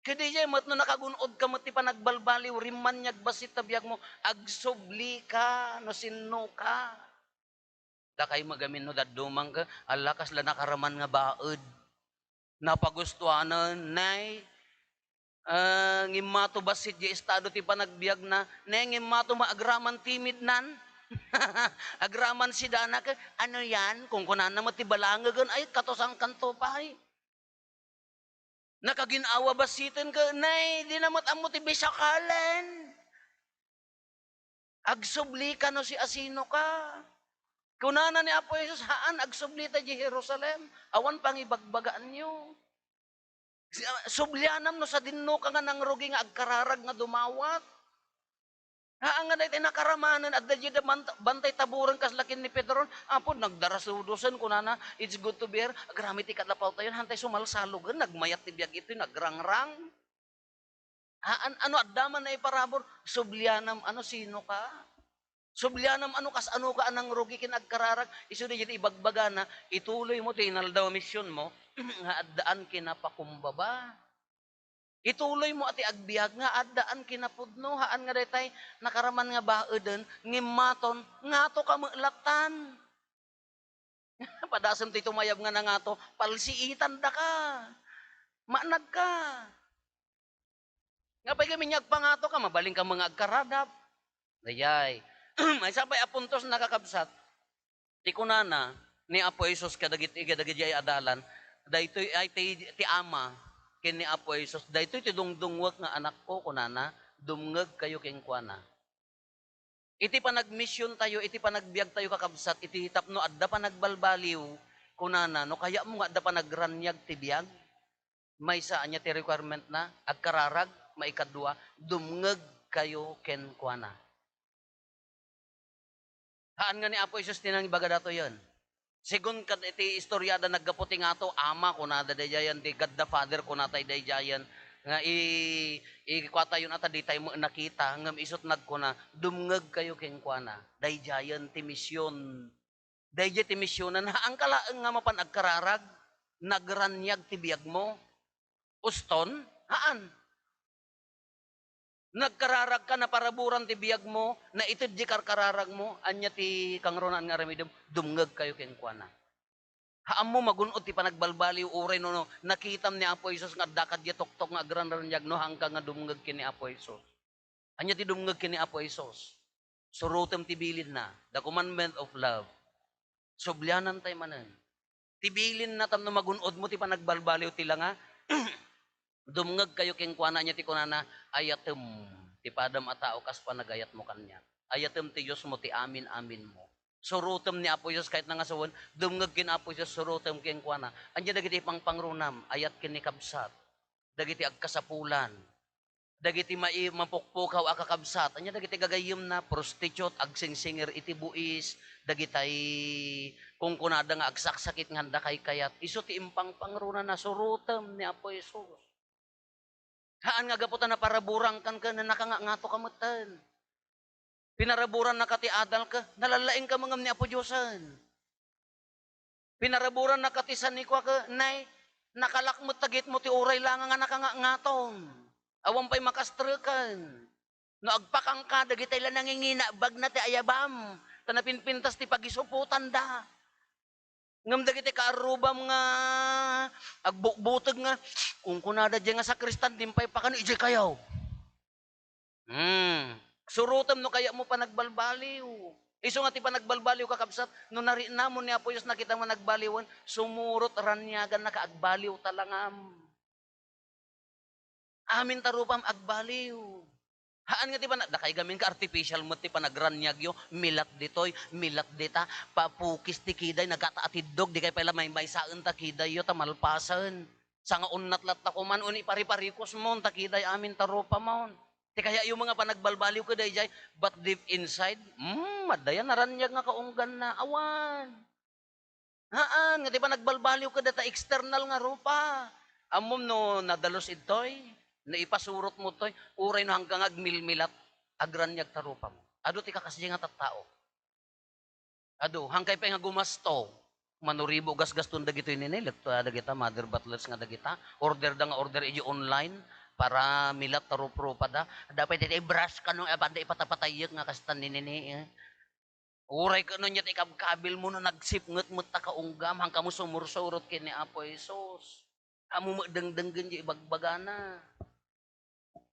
Ket daydiay met no nakagun-od ka met ti panagbalbaliw, rimmaniag bassit ta biagmo, agsublika no sinnoka. Dakay magamin no daddumangka, alla kasla nakaraman nga baed. Napagustuanen, nay, ah, ngimmato bassit di estado ti panagbiagna, nay, ngimmato ma-, agraman timidnan. Agraman sidanak, "Ano yan?" Kunkunana met ti balangegen, "Ay, katusankanto pay." Nakagin-awa bassiten ket, nay, dina met ammo ti bisakalen. Agsublika no siasinoka. Kunana ni Apo Jesus, "Haan, agsublita di Jerusalem, awan pangibagbagaanyo." Si-, ah, sublianam no sadinno ka nga nangrugi nga agkararag nga dumawat. Haan nga daytoy nakaramanen, adda diay da bant-, bantay taburen kasla ken ni Pedro, "Apo, nagdarasudosen," kunana, "it's good to be here." Agraman ti kalapaw tayo, hantay sumalsalogen, nagmayat ti biag itoy, nagrangrang. Haan, ano adda man naiparabur, sublianam, ano, sino ka? Sublianam, ano, kas-ano ka a nangrugi ken agkararag, isu daydiay ibagbagana, ituloy mo ti inaldaw a mision mo, nga addaan kinapakumbaba. Ituloy mo a ti agbiag nga addaan kinapudno, haan nga daytay nakaraman nga baeden, ngem maton, ngato ka met lattan. Padasem ti tumayab nga nangato, palsiitan daka. Maanag ka. Nga pay kami nga agpangato ka, mabalin ka mga agkaradap. Dayay. Maysa pay a puntos, nakakabsat. Ti kunana ni Apo Jesus kadagiti, kadagiti ay adalan, daytoy ay ti, ti Ama ken ni Apo Jesus, "Daytoy ti dungdungwek nga Anakko," kunana, "dumngegkayo kenkuana." Iti panagmisiontayo, iti panagbiagtayo, kakabsat, iti tapno adda panagbalbaliw, kunana, "No kayatmo nga adda panagraniag ti biag," maysa, ania ti requirement na? Agkararag, maikadua, "Dumngegkayo kenkuana." Haan nga ni Apo Jesus ti nangibaga datoyen. Segun kad iti istoriada, naggapu ti ngato, Ama, kunada daydiayen, ti God the Father, kunatay daydiayen, nga i-, ikuatayon a ta ditay met nakita, ngem isut' nagkuna, "Dumngegkayo kenkuana." Daydiayen ti mision. Daydiay ti misionan, haanka laeng nga mapan agkararag, nagraniag ti biagmo. Uston? Haan. Nagkararag ka, naparaburan ti biagmo, naited di karkararagmo, ania ti kangrunaan nga aramidem? Dumngegkayo kenkuana. Haanmo magun-od ti panagbalbaliw uray no, no nakitam ni Apo Jesus nga adda kadiay tuktok nga agranraniag no haanka nga dumngeg ken ni Apo Jesus. Ania ti dumngeg ken ni Apo Jesus? Surotem ti bilinna, the commandment of love. Sublianantay manen. Ti bilinna tapno magun-odmo ti panagbalbaliw ti langa, "Dumngegkayo kenkuana," ania ti kunana? "Ayatem ti padam a tao kas panagayatmo kaniak. Ayatem ti Diosmo ti amin-aminmo." Surotem ni Apo Jesus, kayatna nga sawen, dumngeg ken Apo Jesus, surotem kenkuana. Ania dagiti pangpangrunam? Ayat ken ni kabsat. Dagiti agkasapulan. Dagiti mai-, mapukpukaw a kakabsat. Ania dagiti gagayyemna? Prostitute, agsingsingir iti buis, dagitay kunkunada nga agsaksakit nga adda kaykayat. Isu ti impangpangrunana, surotem ni Apo Jesus. Haan nga gapu ta naparaburankan ken nakangangato ka metten. Pinaraburannaka ti adalka, nalallaingka met ngem ni Apo Diosen. Pinaraburannaka ti sanikua ken, nay, nakalak met ta gitmo ti uray la nga nakangangatom. Awan pay makastreken. No agpakangka, dagitay la nanginginabagna ti ayabam, ta napinpintas ti pagisupotanda. Ngem dagiti kaarrubam nga agbukbuteg nga, kunkunada diay nga sakristan, dimpay pakano, idiay kayaw. Hmm. Surotem no kayatmo panagbalbaliw. Isu nga ti panagbalbaliw, kakabsat, no narinamon ni Apo Dios, nakitam nga nagbaliwen, sumurot raniagannaka, agbaliw ta langam. Amin ta rupam agbaliw. Haan nga ti pana-, dakay gamin ka artificial met ti panagraniagyo, milat ditoy, milat dita, papukis ti kiday, nagkataatiddog, di kay pay la maymaysaen ta kidayyo, ta malpasen. Sangaunnat latta koman, uni pariparikos mon, ta kiday amin ta rupamon. Ti kayatyo nga panagbalbaliw kadaydiay, but deep inside, hmm, adda yan naraniag nga kaungganna, awan. Haan, nga ti panagbalbaliw kadata external nga rupa. Ammom no nadalus idtoy, no ipasurotmo toy, uray no hangka nga agmilmilat, agraniag ta rupam. Adu ti kakasdi nga tattao. Adu, hangkay pay nga gumasto, manuribo gasgaston dagitoy nini, lekto dagita, mother butlers nga dagita, order da nga order iti online, para milat ta ruprupada. Adda pay daytoy brush kano, apanda ipatapatayek nga kasta nini, eh. Uray ket no ania ti ikabkabilmo no nagsipnget met ta kaunggam, hangkamo sumursurot ken ni Apo Jesus. Ammom met dengdenggen diay ibagbagana.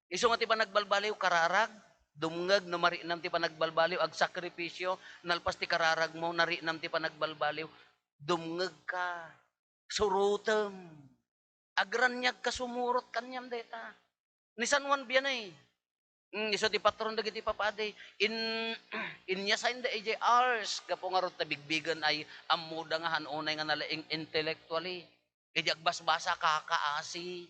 Isu nga ti panagbalbaliw, kararag, dumngeg no marinam ti panagbalbaliw, agsakripisyo, nalpas ti kararagmo, narinam ti panagbalbaliw, dumngegka, surotem. Agraniagka, sumurot kaniam dayta. Ni San Juan Vianney, mm, isu ti patron dagiti papadi. In, inyassign da idiay Ars, gapu ngarud ta bigbigen ay ammoda nga han unay nga nalaing intellectually. Idi agbasbasa, kakaasi.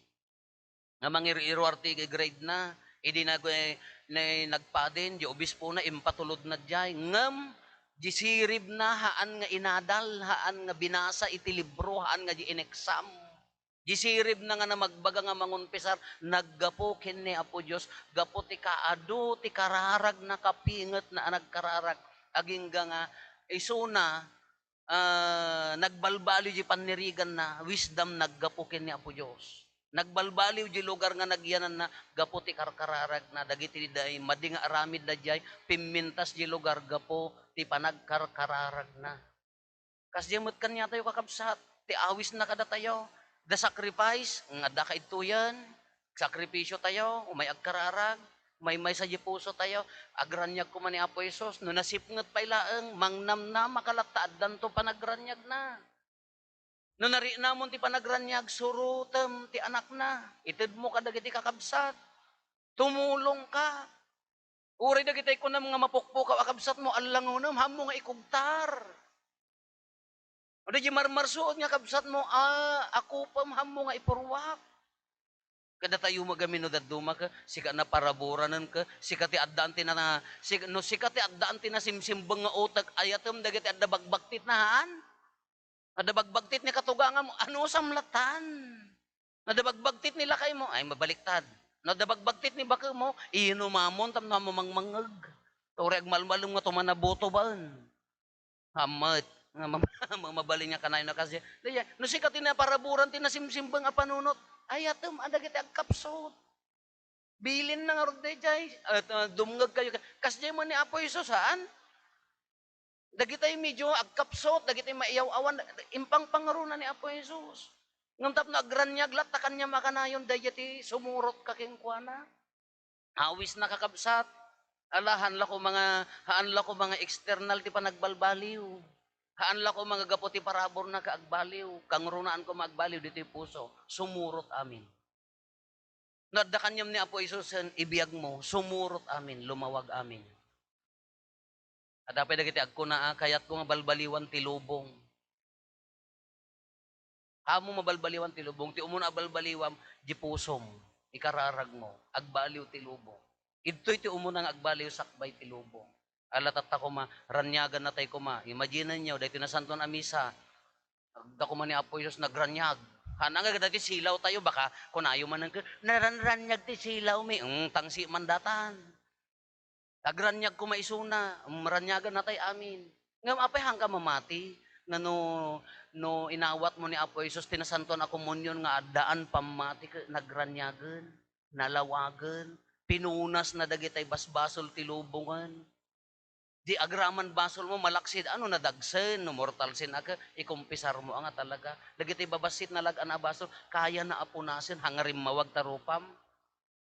nga mangir-iruar ti grade na. Idi nag-, ne-, nagpadin, di obispona, impatulod na diay. Ngem, di sirib na, haan nga inadal, haan nga binasa iti libro, haan nga di inexam. Di sirib na nga namagbaga nga mangonpisar, naggapu ken ni Apo Dios, gapu ti kaadu, ti kararag na kapinget na a nagkararag. Agingga nga, isuna, ah, nagbalbaliw di panniriganna, wisdom naggapu ken ni Apo Dios. Nagbalbaliw di lugar nga nagyananna, gapu ti karkararagna. Dagiti day, madi nga aramid na diay, pimmintas di lugar, gapu ti panagkarkararagna. Kasdiay met kaniatayo, kakabsat, ti awisna kadatayo. The sacrifice, nga adda kaidtoyen, sakripisyo tayo, umay agkararag, maymaysa di puso tayo, agraniag koma ni Apo Jesus, no nasipnget pay laeng, mangnamnama ka latta addanto panagraniagna. No nariknamon ti panagraniag, surotem ti anakna, itedmo kadagiti kakabsat, tumulong ka. Uray dagiti kunam nga mapukpukaw a kabsatmo, allangonem, hammo nga ikugtar. Adu di marmarsuot nga kabsatmo, a, akupem, hammo nga ipurruak. Kadatayo met gamin no dadduma ket, sika naparaburan ket, sika ti addaan ti na, sik-, no sika ti addaan ti nasimsimbeng nga utek, ayatem dagiti adda bagbagtit na haan. Adda bagbagtit ni katugangam, anusam latan. Adda bagbagtit ni lakaymo, ay, mabaliktad. No adda bagbagtit ni bakemo, inumamon tapno mangmangngeg. Uray agmalmalem nga tumanabuto baen. Hammet. Nga ma-, ma-, mabalin nga kanayon a kasi. Daydiay, no sika ti naparaburan ti nasimsimbeng a panunot, ayatem a dagiti agkapsut. Bilinna ngarud daydiay, et, ah, dumngegkayo. Kasdiay met ni Apo Jesus, haan? Dagitay medyo agkapsut, dagitay maiyaw-awan, impangpangruna ni Apo Jesus. Ngem tapno agraniag latta kaniam a kanayon, daydiay ti sumurotka kenkuana. Awisna, kakabsat. Ala, haan la koma nga, haan la koma nga external ti panagbalbaliw. Haan la koma nga gapu ti paraburna ket agbaliw. Kangrunaan koma agbaliw ditoy puso. Sumurot amin. No adda kaniam ni Apo Jesusen, ibiagmo, sumurot amin, lumawag amin. Adda pay dagiti agkuna, "Ah, kayatko nga balbaliwan ti lubong." Ammom a balbaliwan ti lubong, ti umuna a balbaliwam, di pusom, ikararagmo, agbaliw ti lubong. Idtoy ti umuna nga agbaliw sakbay ti lubong. Ala, tatta koma, raniaganna tay koma. Imaginenyo, daytoy Nasantoan a Misa, adda koma ni Apo Jesus nagraniag. Haan nga daytoy silaw tayo, baka kunayo manen ket, "Naranraniag ti silaw mi." Mm, tangsit man datan. Agraniag koma isuna, mm, raniaganna tay amin. Ngem apay haanka mamati nga no, no inawatmo ni Apo Jesus ti Nasantoan a Komunion nga addaan pammati ket nagraniagen, nalawagen, pinunasna dagitay basbasol ti lubongen. Di agraman basolmo, malaksid, ano, nadagsen, no mortal sin a ket, ikumpisarmo a nga talaga. Dagiti babassit nalag-an a basol, kayana a punasen, haan nga rimmawag ta rupam.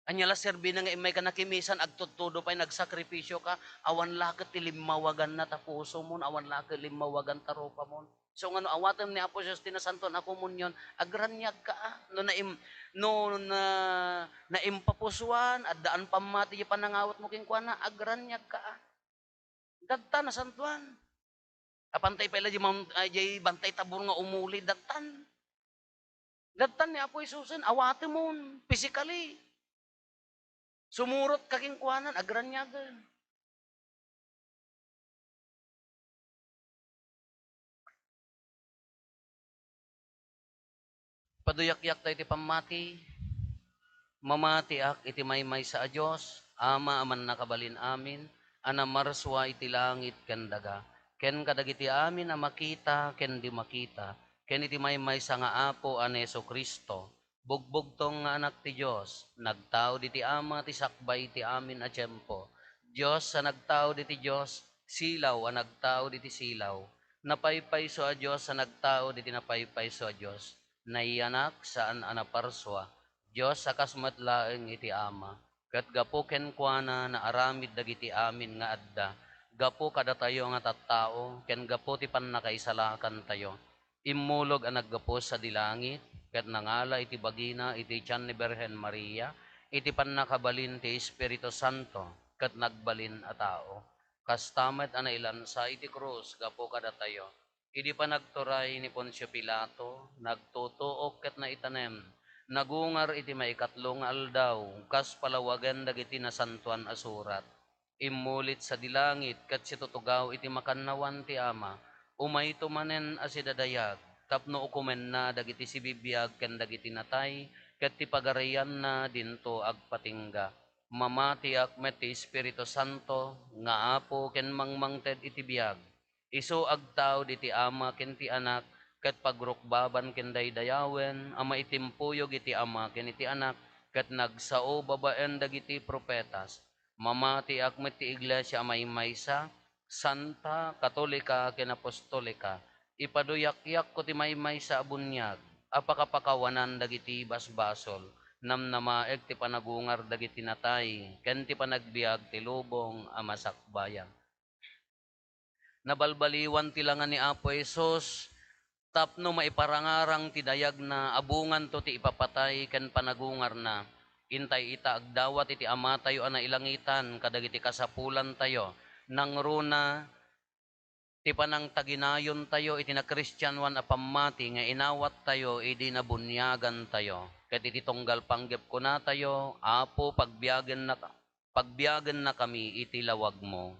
Ania la serbina nga immayka nakimisan, agtudtudo pay, nagsakripisio ka, awan la ket ti limmawaganna ta pusomon, awan la ket limmawagan ta rupamon. So, nga no awatem ni Apo Jesus ti Nasantoan a Komunion, agraniagka, a. No naim-, no na, naimpapusuan, addaan pammati di panangawatmo kenkuana, agraniagka, a. Dadta nasantoan. Apantay pay la di mam-, ay, di bantay tabor nga umuli, dadtan. Dadtan ni Apo Jesusen, awatemon, physically. Sumurot ka kenkuanan, agraniagen. Paduyakyak tayo ti pammati. Mamatiak iti maymaysa a Dios, Ama a mannakabalin amin, a namarsua iti langit ken daga, ken kadagiti amin a makita ken di makita, ken iti maymaysa nga Apo a ni Jesu-Cristo, bugbugtong nga Anak ti Dios, nagtaud iti Ama ti sakbay ti amin a tiempo, Dios a nagtaud iti Dios, silaw a nagtaud iti silaw, napaypayso a Dios a nagtaud iti napaypayso a Dios, nayanak, saan a naparsua, Dios a kas met laeng iti Ama, ket gapu kenkuana naaramid dagiti amin nga adda, gapu kadatayo nga tattao, ken gapu ti pannakaisalakantayo. Immulog a naggapu sadi langit, ket nangala iti bagina iti tian ni Birhen Maria, iti pannakabalin ti Espiritu Santo, ket nagbalin a tao. Kasta met a nailansa iti krus gapu kadatayo. Idi panagturay ni Poncio Pilato, nagtutuok ket naitanem Nagungar iti maikatlo nga aldaw, kas palawagen dagiti Nasantoan a Surat, immulit sadi langit ket situtugaw iti makannawan ti Ama. Umayto manen a sidadayag tapno ukomenna dagiti sibibiag ken dagiti natay, ket ti pagarianna dinto agpatingga. Mamatiak met ti Espiritu Santo nga Apo ken mangmangted iti biag. Isu agtaud iti Ama ken ti Anak, ket pagrukbaban ken daydayawen a maitimpuyog iti Ama ken iti Anak, ket nagsao babaen dagiti profetas. Mamatiak met ti iglesia a maymaysa, santa, katolika, ken apostolika. Ipaduyakko ti maymaysa a buniag a pakapakawanan dagiti basbasol. Namnamaek ti panagungar dagiti natay, ken ti panagbiag ti lubong a masakbayan. Nabalbaliwan ti langa ni Apo Jesus tapno maiparangarang ti dayagna a bunganto ti ipapatay ken panagungarna. Intay ita agdawat iti Amatayo a nailangitan kadagiti kasapulantayo. Nangruna ti panangtaginayontayo iti nakristianoan a pammati nga inawattayo idi nabuniagantayo. Ket iti tunggal panggep kunatayo, Apo, pagbiagennak-, pagbiagennakami iti lawagmo.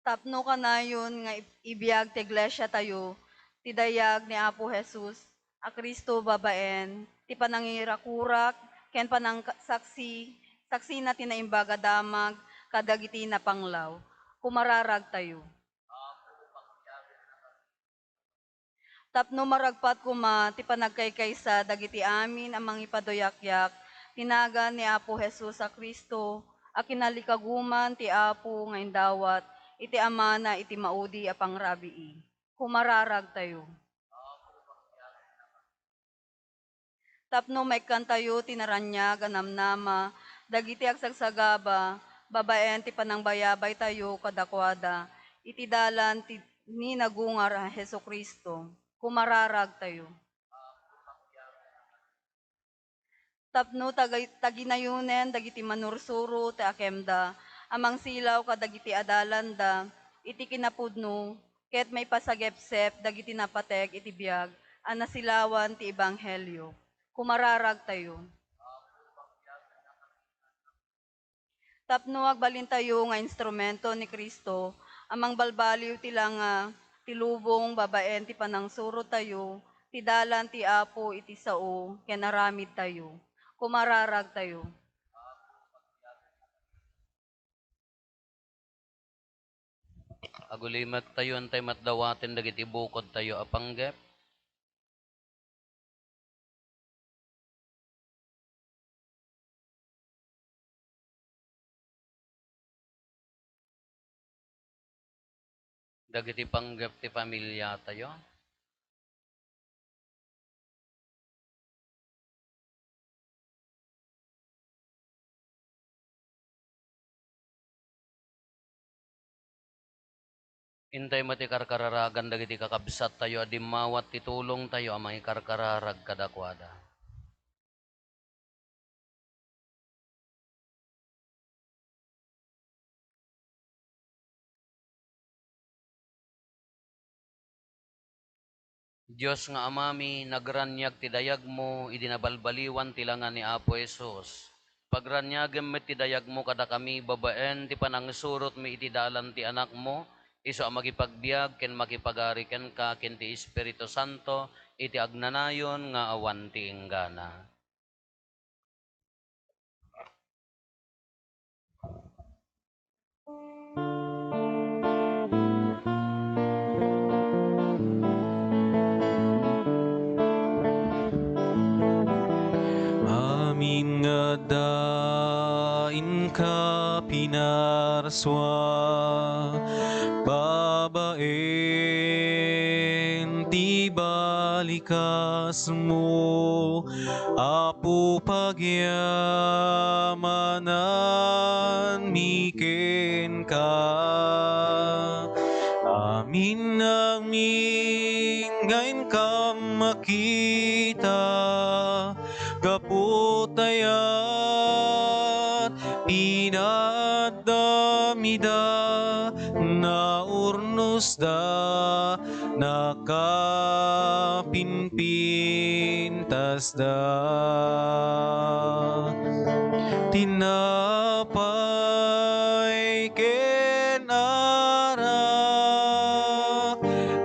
Tapno kanayon nga ib-, ibiag ti iglesiatayo ti dayag ni Apo Jesus a Cristo babaen ti panangirakurak ken panangsaksi, saksina ti Naimbag a Damag kadagiti napanglaw. Kumararagtayo. Tapno maragpat koma ti panagkaykaysa dagiti amin a mangipaduyakyak ti nagan ni Apo Jesus a Cristo a kinalikaguman ti Apo nga indawat iti Amana iti maudi a pangrabii. Kumararagtayo. Tapno maikkantayo ti naraniag a namnama dagiti agsagsagaba babaen ti panangbayabaytayo kadakuada iti dalan ti, ni nagungar a Jesu-Cristo. Kumararagtayo. Tapno tagay-, taginayonen dagiti manursuro ti akemda a mangsilaw kadagiti adalanda iti kinapudno ket maipasagepsep dagiti napatek iti biag a nasilawan ti ebanghelio. Kumararagtayo. Tapno agbalintayo nga instrumento ni Cristo a mangbalbaliw ti langa ti lubong babaen ti panangsurotayo ti dalan ti Apo iti sao ken aramidtayo. Kumararagtayo. Agulimettayo, intay met dawaten dagiti bukodtayo a panggep. Dagiti panggep ti familiatayo. Intay met ti karkararagan dagiti kakabsattayo a dimmawat ti tulongtayo a mangikarkararag kadakuada. Dios nga Amami, nagraniag ti dayagmo idi nabalbaliwan ti langa ni Apo Jesus. Pagraniagem met ti dayagmo kadakami babaen ti panangsurotmi iti dalan ti Anakmo, isu a makipagbiag ken makipagari kenka ken ti Espiritu Santo iti agnanayon nga awan ti inggana. Amin nga adda inka pinarsua babaen ti balikasmo, Apo, pagyamananmi kenka. Amin amin nga inkam makita, gapu ta iyat pinaaddam ida Naurnosda, nakapinpintasda. Tinapay ken arak,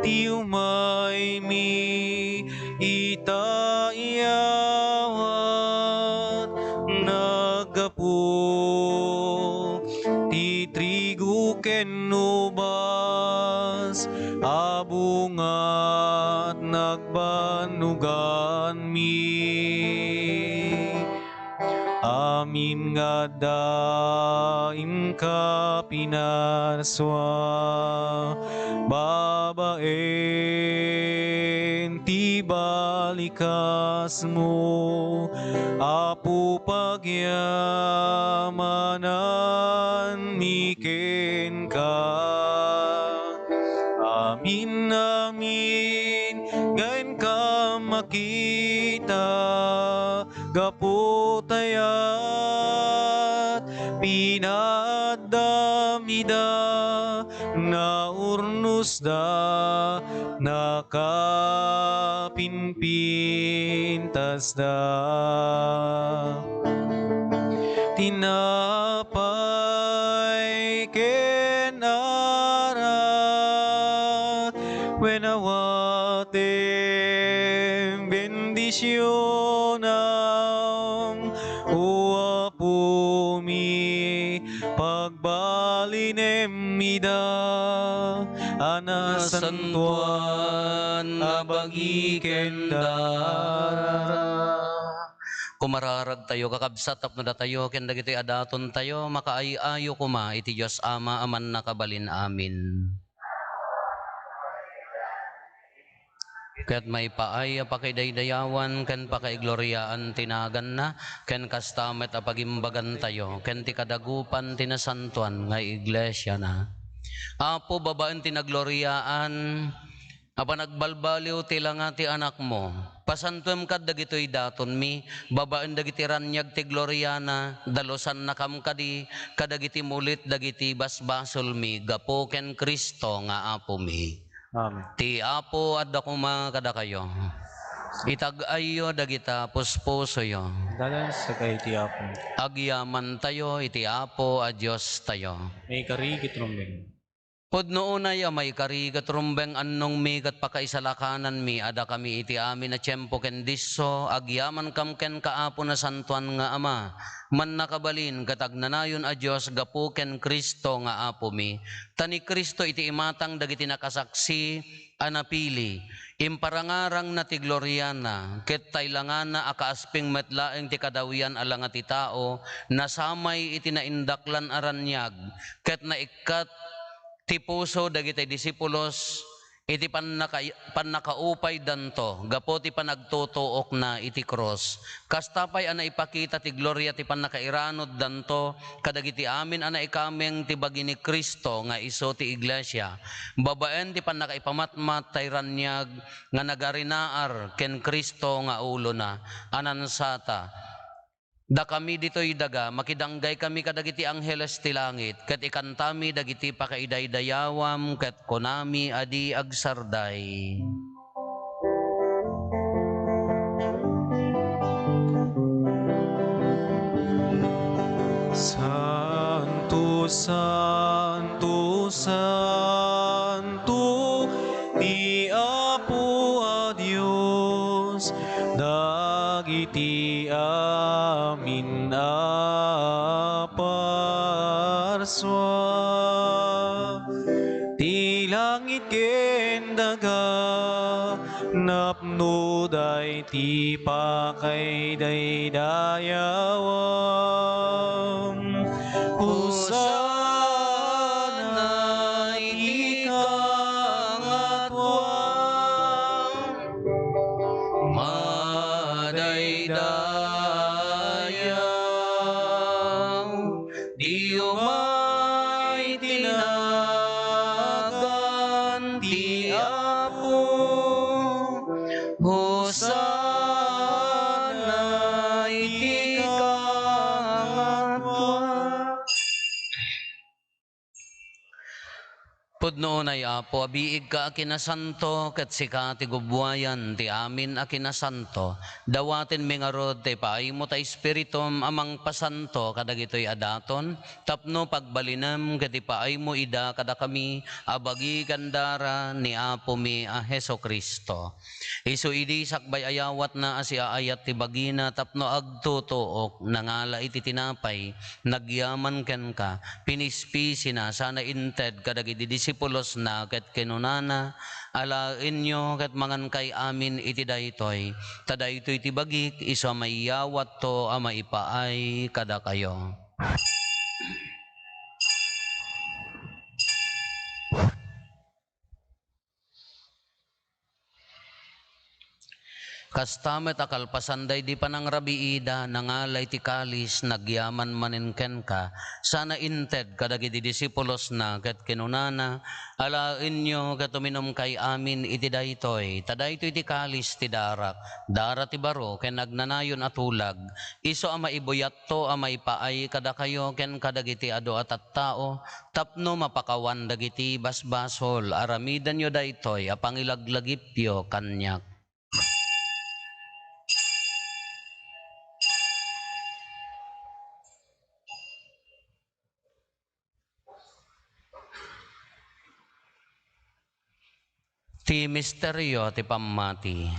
ti umaymi ita iyawat, naggapu ti trigo ken ubas a bungat nagbannuganmi. Amin nga adda inka pinarsua babaen ti balikasmo, Apo, pagyamananmi kenka. Amin, amin, nga inka makita, gapu ta iyat pinaaddam ida, naurnosda, nakapinpintasda. Tinapay ken arak, wen awatem bendisionam, O Apomi, pagbalinem ida a nasantoan a bagi ken dara. Kumararagtayo, kakabsat, tapno datayo ken dagitoy a datontayo makaay-ayo koma iti Dios Ama a Mannakabalin. Amin. Ket maipaay a pakaidaydayawan ken pakaigloriaan ti naganna, ken kasta met a pagimbagantayo ken ti kadagupan ti nasantoan nga iglesiana. Apo, babaen ti nagloriaan a panagbalbaliw ti langa ti Anakmo, pasantuem kad dagitoy datonmi, babaen dagiti raniag ti gloriana, dalusannakam kadi kadagiti mulit dagiti basbasolmi gapu ken Cristo nga Apomi. Amen. Ti Apo adda koma kadakayo. Itag-ayyo dagita puspusoyo. Dalan sagay ti Apo. Agyamantayo iti Apo a Diostayo. Maikari ket rumbeng. Pudno unay a maikari ket rumbeng, annongmi ket pakaisalakananmi a dakami iti amin a tiempo ken disso, agyamankam kenka, Apo Nasantoan nga Ama, Mannakabalin ket Agnanayon a Dios, gapu ken Cristo nga Apomi. Ta ni Cristo iti imatang dagiti nakasaksi a napili, imparangarangna ti gloriana, ket taylangana a kaasping met laeng ti kadawian a langa ti tao, nasamay iti naindaklan a raniag, ket naikkat ti puso dagiti disipulos iti pannaka-, pannakaupaydanto gapu ti panagtutuokna iti krus. Kasta pay a naipakita ti gloria ti pannakairanuddanto kadagiti amin a naikameng ti bagi ni Cristo nga isu ti iglesia, babaen ti pannakaipamatmat tay raniag nga nagarinaar ken Cristo nga ulona. Anansata, dakami ditoy daga, makidanggay kami kadagiti angheles ti langit, ket ikantami dagiti pakaidaydayawam, ket kunami a di agsarday. Santo, santo, santo, ti Apo a Dios, dagiti amin a parsua. Ti langit ken daga, napnoda iti pakaidaydayawam. Hosanna iti kangatuan. Madaydayaw, di umay ti nagan ti Apo. Hosanna iti kangatuan. Pudno unay, Apo, a biigka a kinasanto, ket sika ti gubbuayan ti amin a kinasanto. Dawatenmi ngarud ti ipaaymo ta Espiritum a mangpasanto kadagitoy a daton, tapno pagbalinem ket ipaaymo ida kadakami a bagi ken dara ni Apomi a Jesu-Cristo. Isu idi sakbay a yawatna a siaayat ti bagina tapno agtutuok, nangala iti tinapay, nagyaman kenka, pinispisina, sana inted kadagiti disipulosna ket kinunana, "Alaenyo ket mangankay amin iti daytoy, ta daytoy ti bagik, isu a maiyawatto a maipaay kadakayo." Kasta met a kalpasan daydi panangrabiida, nangala iti kalis, nagyaman manen kenka, sana inted kadagiti disipulosna, ket kinunana, "Alaenyo ket uminumkay amin iti daytoy, ta daytoy ti kalis ti darak, dara ti baro ken agnanayon a tulag, isu a maibuyat to a maipaay kadakayo ken kadagiti adu a tattao, tapno mapakawan dagiti basbasol. Aramidenyo daytoy a pangilaglagipyo kaniak." Ti misterio ti pammati.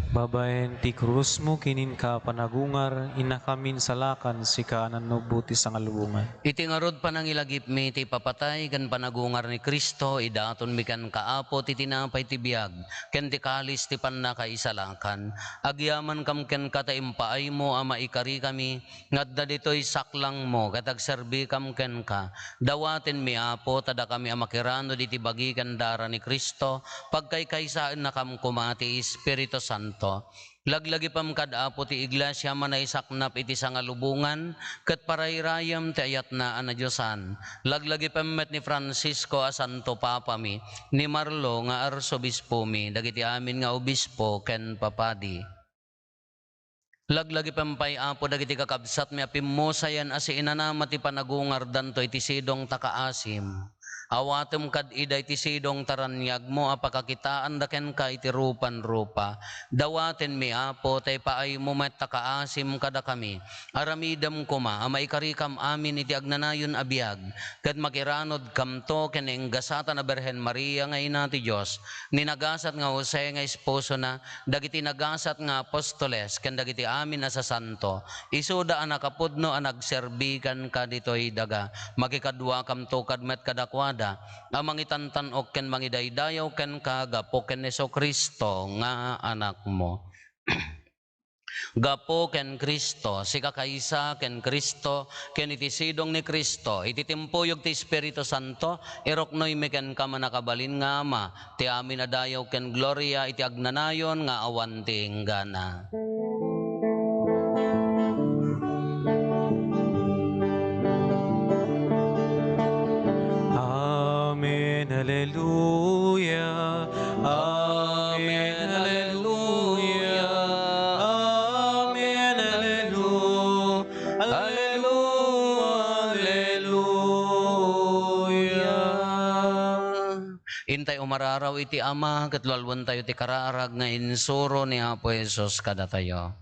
Babaen ti krusmo ken inka panagungar, innakamin salakan, sika a nannubbot ti sangalubongan. Iti ngarud panangilagipmi ti ipapatay ken panagungar ni Cristo, idatonmi kenka, Apo, ti tinapay ti biag ken ti kalis ti pannakaisalakan. Agyamankam kenka ta impaaymo a maikarikami nga adda ditoy saklangmo ket agserbikam kenka. Dawatenmi, Apo, ta dakami a makiranud iti bagi ken dara ni Cristo, pagkaykaysaennakam koma ti Espiritu Santo. Laglagipem kad, Apo, ti iglesia a manaisaknap iti sangalubongan ket parayrayem ti ayatna a nadiosan. Laglagipem met ni Francisco a Santo Papami, ni Marlo nga Arsobispomi, dagiti amin nga obispo ken papadi. Laglagipem pay, Apo, dagiti kakabsatmi a pimmusayen a siinanama ti panagungardanto iti sidong ta kaasim. Awatem kad ida iti sidong ta raniagmo a pakakitaanda kenka iti rupan-rupa. Dawatenmi, Apo, ta ipaaymo met ta kaasim kadakami. Aramidem koma a maikarikam amin iti agnanayon a biag, ket makiranudkamto ken ni enggasatan a Birhen Maria nga Ina ti Dios, ni nagasat nga Jose nga esposona, dagiti nagasat nga apostoles, ken dagiti amin a sasanto, isuda a nakapudno a nagserbi kenka ditoy daga. Makikaduakamto kad met kadakuada a mangitantan-ok ken mangidaydayaw kenka gapu ken Jesu-Cristo nga Anakmo. Gapu ken Cristo, sika kaysa ken Cristo, ken iti sidong ni Cristo, iti timpuyog ti Espiritu Santo, iruknoymi kenka, mannakabalin nga Ama, ti amin a dayaw ken gloria iti agnanayon nga awan ti inggana. Amen. Alleluia. Amen. Alleluia. Amen. Alleluia. Alleluia. Intay umararaw iti Ama, ket lualuentayo ti kararag nga insuro ni Apo Jesus kadatayo.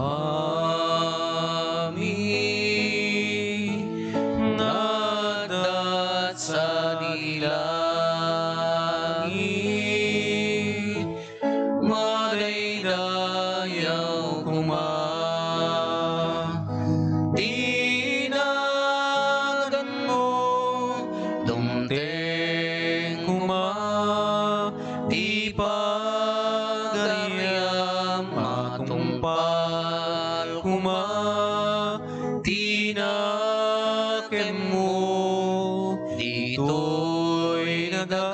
Amami nga adda sadi langit, madaydayaw koma ti naganmo, dumteng koma ti pagariam, matungpal koma ti nakemmo ditoy daga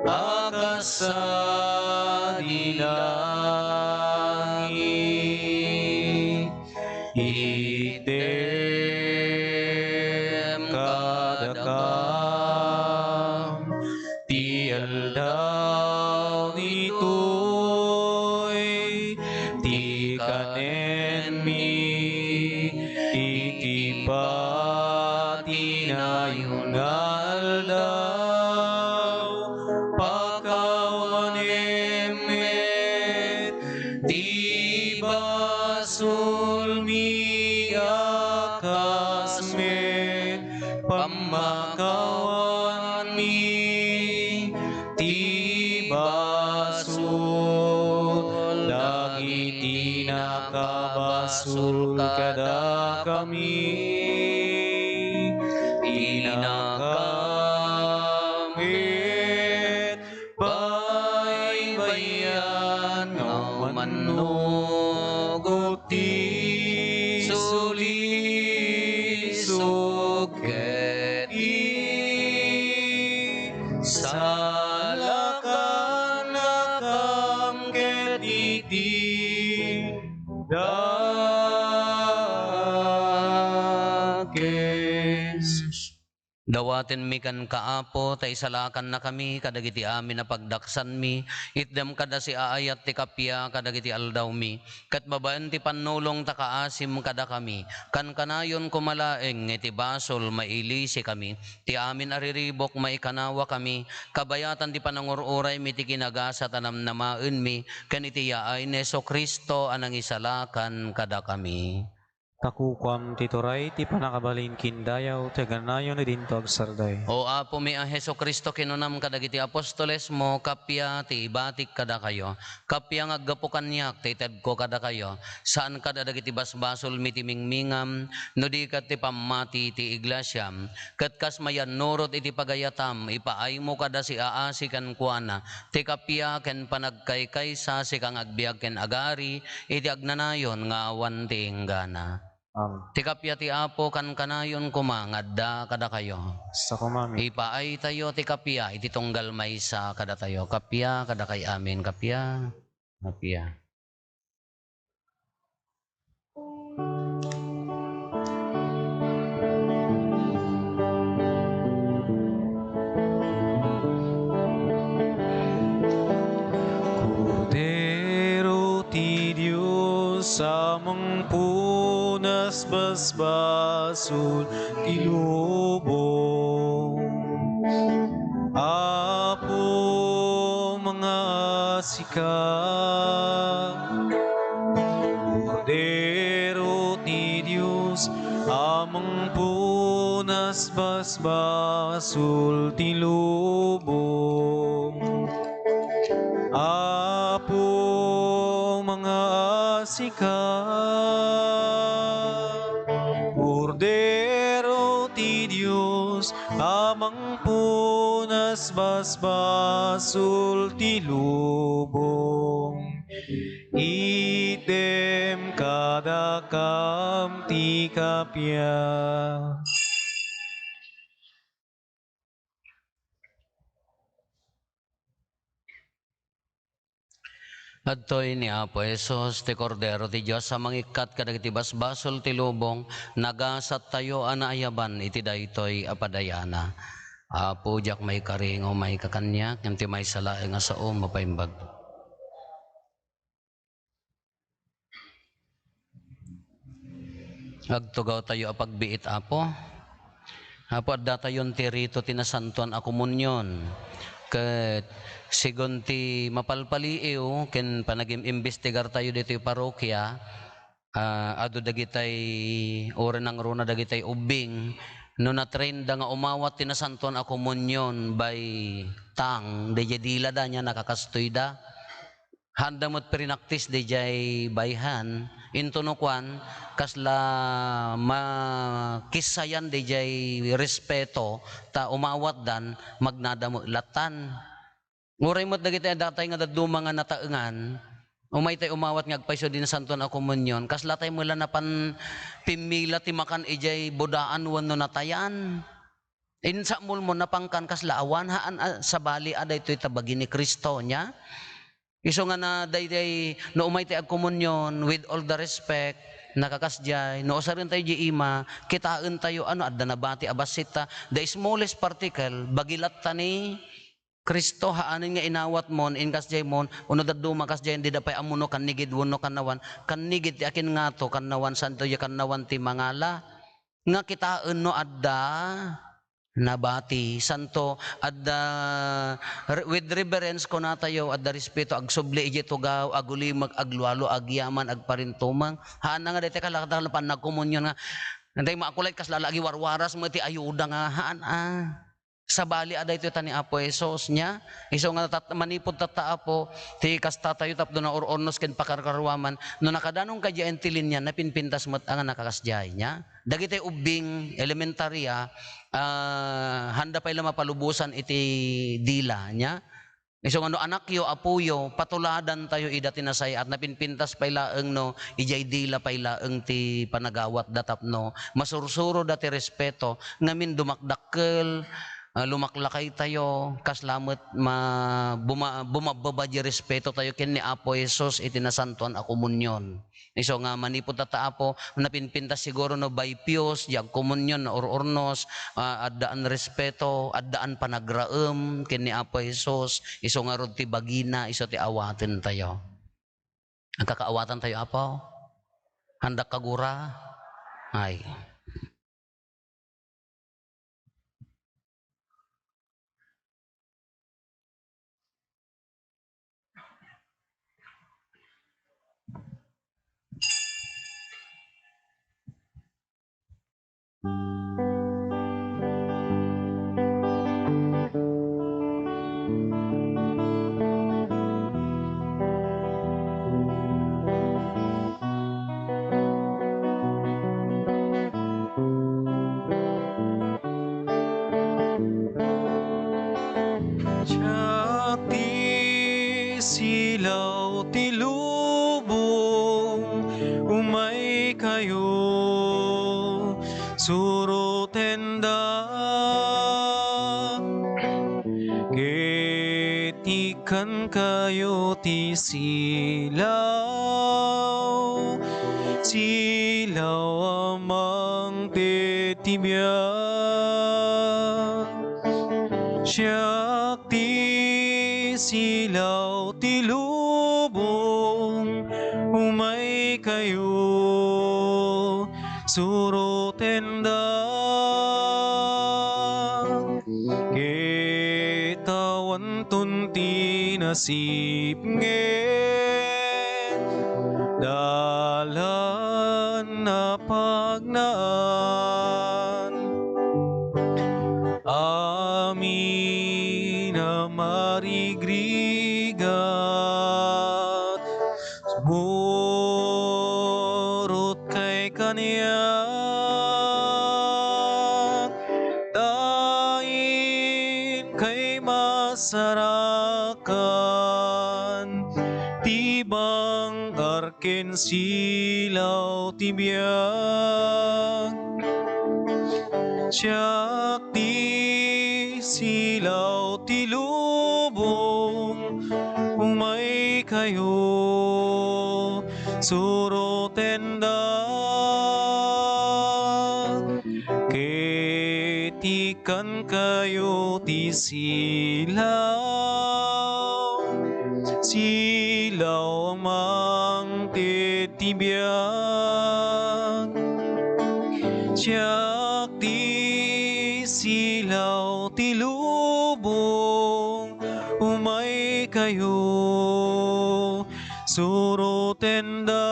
a kas sadi langit. Itdem kadakam ti aldaw ni basol dagiti nakabasol kadakami. Inakam ket baybay-an nga umannugot ti sulisog ket isalakan nakam ket iti dakes. Dawatenmi kenka, Apo, ta isalakannakami kadagiti amin a pagdaksanmi. Itdem kada siaayat ti kappia kadagiti aldawmi, ket babaen ti pannulong ta kaasim kadakami, kankanayon koma laeng nga iti basol mailisikami, ti amin a riribuk maikanawakami, kabayatan ti panangur-uraymi ti kinagasat a namnamaenmi, ken iti yaay ni Jesu-Cristo a nangisalakan kadakami. Ta kukuam ti turay, ti pannakabalin ken dayaw, ti agnanayon idinto agsardeng. O Apomi a Jesu-Cristo, kinunam kadagiti apostolesmo, kappia ti ibatik kadakayo. Kappia nga aggapu kaniak ti itedko kadakayo. Saan kada dagiti basbasolmi ti mingmingam, no di ket ti pammati ti iglesiam. Ket kas mayannurot iti pagayatam, ipaaymo kada siaasi kenkuana ti kappia ken panagkaykaysa, sika nga agbiag ken agari iti agnanayon nga awan ti inggana. Amen. Ti kappia ti Apo kankanayon koma nga adda kadakayo. Kasta koma met. Ipaaytayo ti kappia iti tunggal maysa kadatayo. Kappia kadakay amin, kappia. Kappia. Kordero ti Dios a mangpunas basbasol ti lubong. Apo, mangaasi ka. Kordero ti Dios a mangpunas basbasol ti lubong. Apo, mangaasi ka. Kordero ti Dios a mangpunas basbasol ti lubong. Itdem kadakam ti kappia. Adtoy ni Apo Jesus, ti Kordero ti Dios a mangikkat kadagiti basbasol ti lubong. Nagasattayo a naayaban iti daytoy a padayana. Apo, diak maikari nga umayka kaniak, ngem ti maysa laeng a saom mapaimbag. Agtugawtayo a pagbiit, Apo. Apo, addatayon ti rito ti Nasantoan a Komunion. Ket sigun ti mapalpaliiw ken panagim-imbestigartayo ditoy parokia, ah, adu dagitay uray nangruna dagitay ubbing, no na-trainda nga umawat ti Nasantoan a Komunion by tongue, daydiay dilada nia nakakastoyda. Haanda met pinraktis daydiay bayhan, intono kuan, kasla makissayan daydiay respeto, ta umawatdan, magnada met lattan. Uray met dagiti addatay nga dadduma nga nataengan, umaytay umawat nga agpayso di Nasantoan a Komunion, kaslatay met la napan pimmila ti makan idiay budaan wenno natayan. Insa mulmo napangkan kasla awan, haan a sabali a daytoy ta bagi ni Cristo, nia? Isu nga na daydiay, no umaytay agkomunion, with all the respect, nakakasdiay, no usarentayo di ima, kitaentayo, ano, adda nabati a bassitta, the smallest particle, bagi latta ni Cristo, haanen nga inawatmon, inkasdiaymon, wenno dadduma kasdiay, dida pay ammono kannigid wenno kannawan, kannigid ti akin ngato, kannawan santo, ya kannawan ti mangala. Nga kitaen no adda nabati, santo, adda re-, with reverence kunatayo, adda respeto, agsubli idiay tugaw, agulimek, aglualo, agyaman, agparintumeng. Haan na nga daytoy kalakatan, pannagkomunion nga, daytoy maakulay, kasla la agiwarwaras met ti ayuda nga, haan, ah. Sabali a daytoy ta ni Apo Jesus, nia? Isu nga tat-, manipud tatta, Apo, ti kasta tayo tapno naur-urnos ken pakarkaruaman, no nakadanonka diay entili, nia, napinpintas met a nga nakakasdiay, nia? Dagiti ubbing, elementarya, ah, haanda pay la mapalubosan iti dila, nia? Isu nga no anakyo, apoyo, patuladantayo ida ti nasay-at, napinpintas pay laeng no idiay dila pay laeng ti panagawatda tapno masursuroda ti respeto, ngamin dumakdakkel, ah, lumaklakaytayo, kasla met ma-, buma-, bumabbaba di respetotayo ken ni Apo Jesus iti Nasantoan a Komunion. Isu nga manipud tatta, Apo, napinpintas siguro no bay pios, di agkomunion, naur-urnos, ah, addaan respeto, addaan panagraem ken ni Apo Jesus, isu ngarud ti bagina, isu ti awatentayo. Agkakaawatantayo, Apo? Handak kagura? Ay. Siak ti silaw ti lubong, umay kayo, surotenda. Ket ikkan kayo ti silaw, silaw a mangted ti biag. Siak ti silaw ti lubong, umay kayo, surotenda. Ket awanton ti nasipnget, dalan a pagnaan. Amin a marigrigat, sumurotkay kaniak, ta inkay masarakan, ti bang-ar ken silaw ti biag. Siak ti silaw ti lubong, umay kayo, surotenda. Ket ikkan kayo ti silaw, silaw a mangted ti biag. Siak ti silaw ti lubong, umay kayo, surotenda.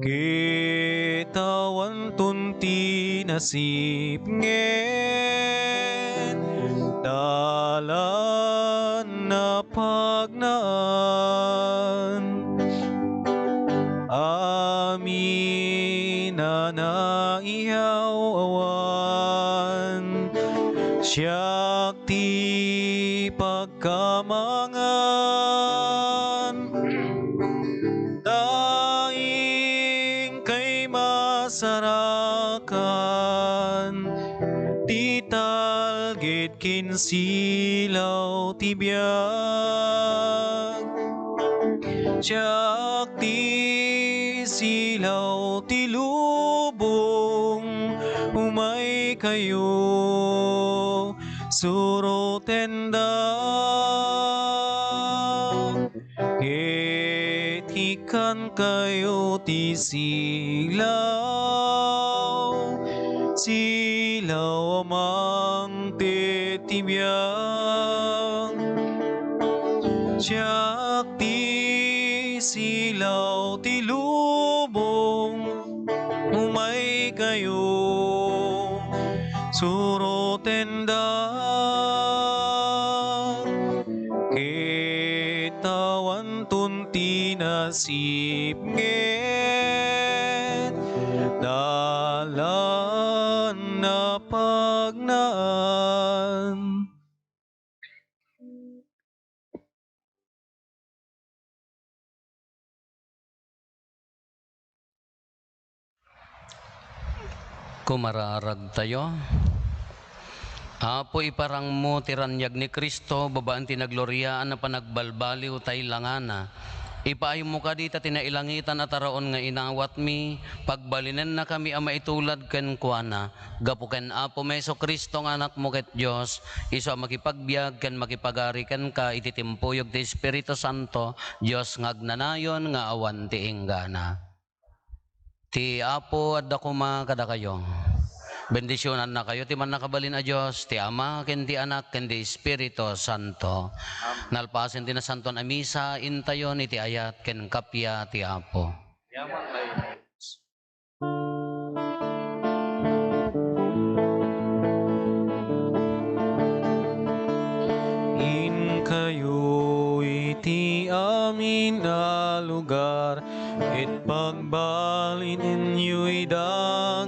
Ket awanton ti nasipnget, dalan a pagnaan. Amin a naiyaw-awan, siak ti pag- kamangan, ta inkay masarakan, ti talged ken silaw ti biag. Siak ti silaw ti lubong, umay kayo, surotenda. Ket ikkan kayo ti silaw, silaw a mangted ti biag. Siak ti silaw ti lubong, umay kayo, sipnget, dalan a pagnaan. Kumararagtayo. Apo, iparangmo ti raniag ni Cristo babaen ti nagloriaan a panagbalbaliw ta ilangana. Ipaaymo kadi ta ti nailangitan a taraon nga inawatmi, pagbalinennakami a maitulad kenkuana. Gapu ken Apomi Jesu-Cristo nga Anakmo ket Dios, isu a makipagbiag ken makipagari kenka iti timpuyog ti Espiritu Santo, Dios nga agnanayon nga awan ti inggana. Ti Apo adda koma kadakayo. Bendisionannakayo ti Mannakabalin a Dios, ti Ama, ken ti Anak, ken ti Espiritu Santo. Nalpasen ti Nasantoan a Misa, intayon iti ayat ken kappia ti Apo. Inkayo iti amin a lugar, ket pagbalinenyo ida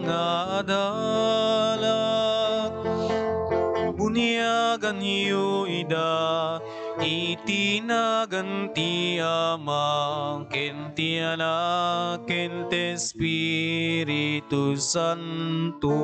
nga adalak. Buniaganyo ida iti nagan ti Ama, ken ti Anak, ken ti Espiritu Santo.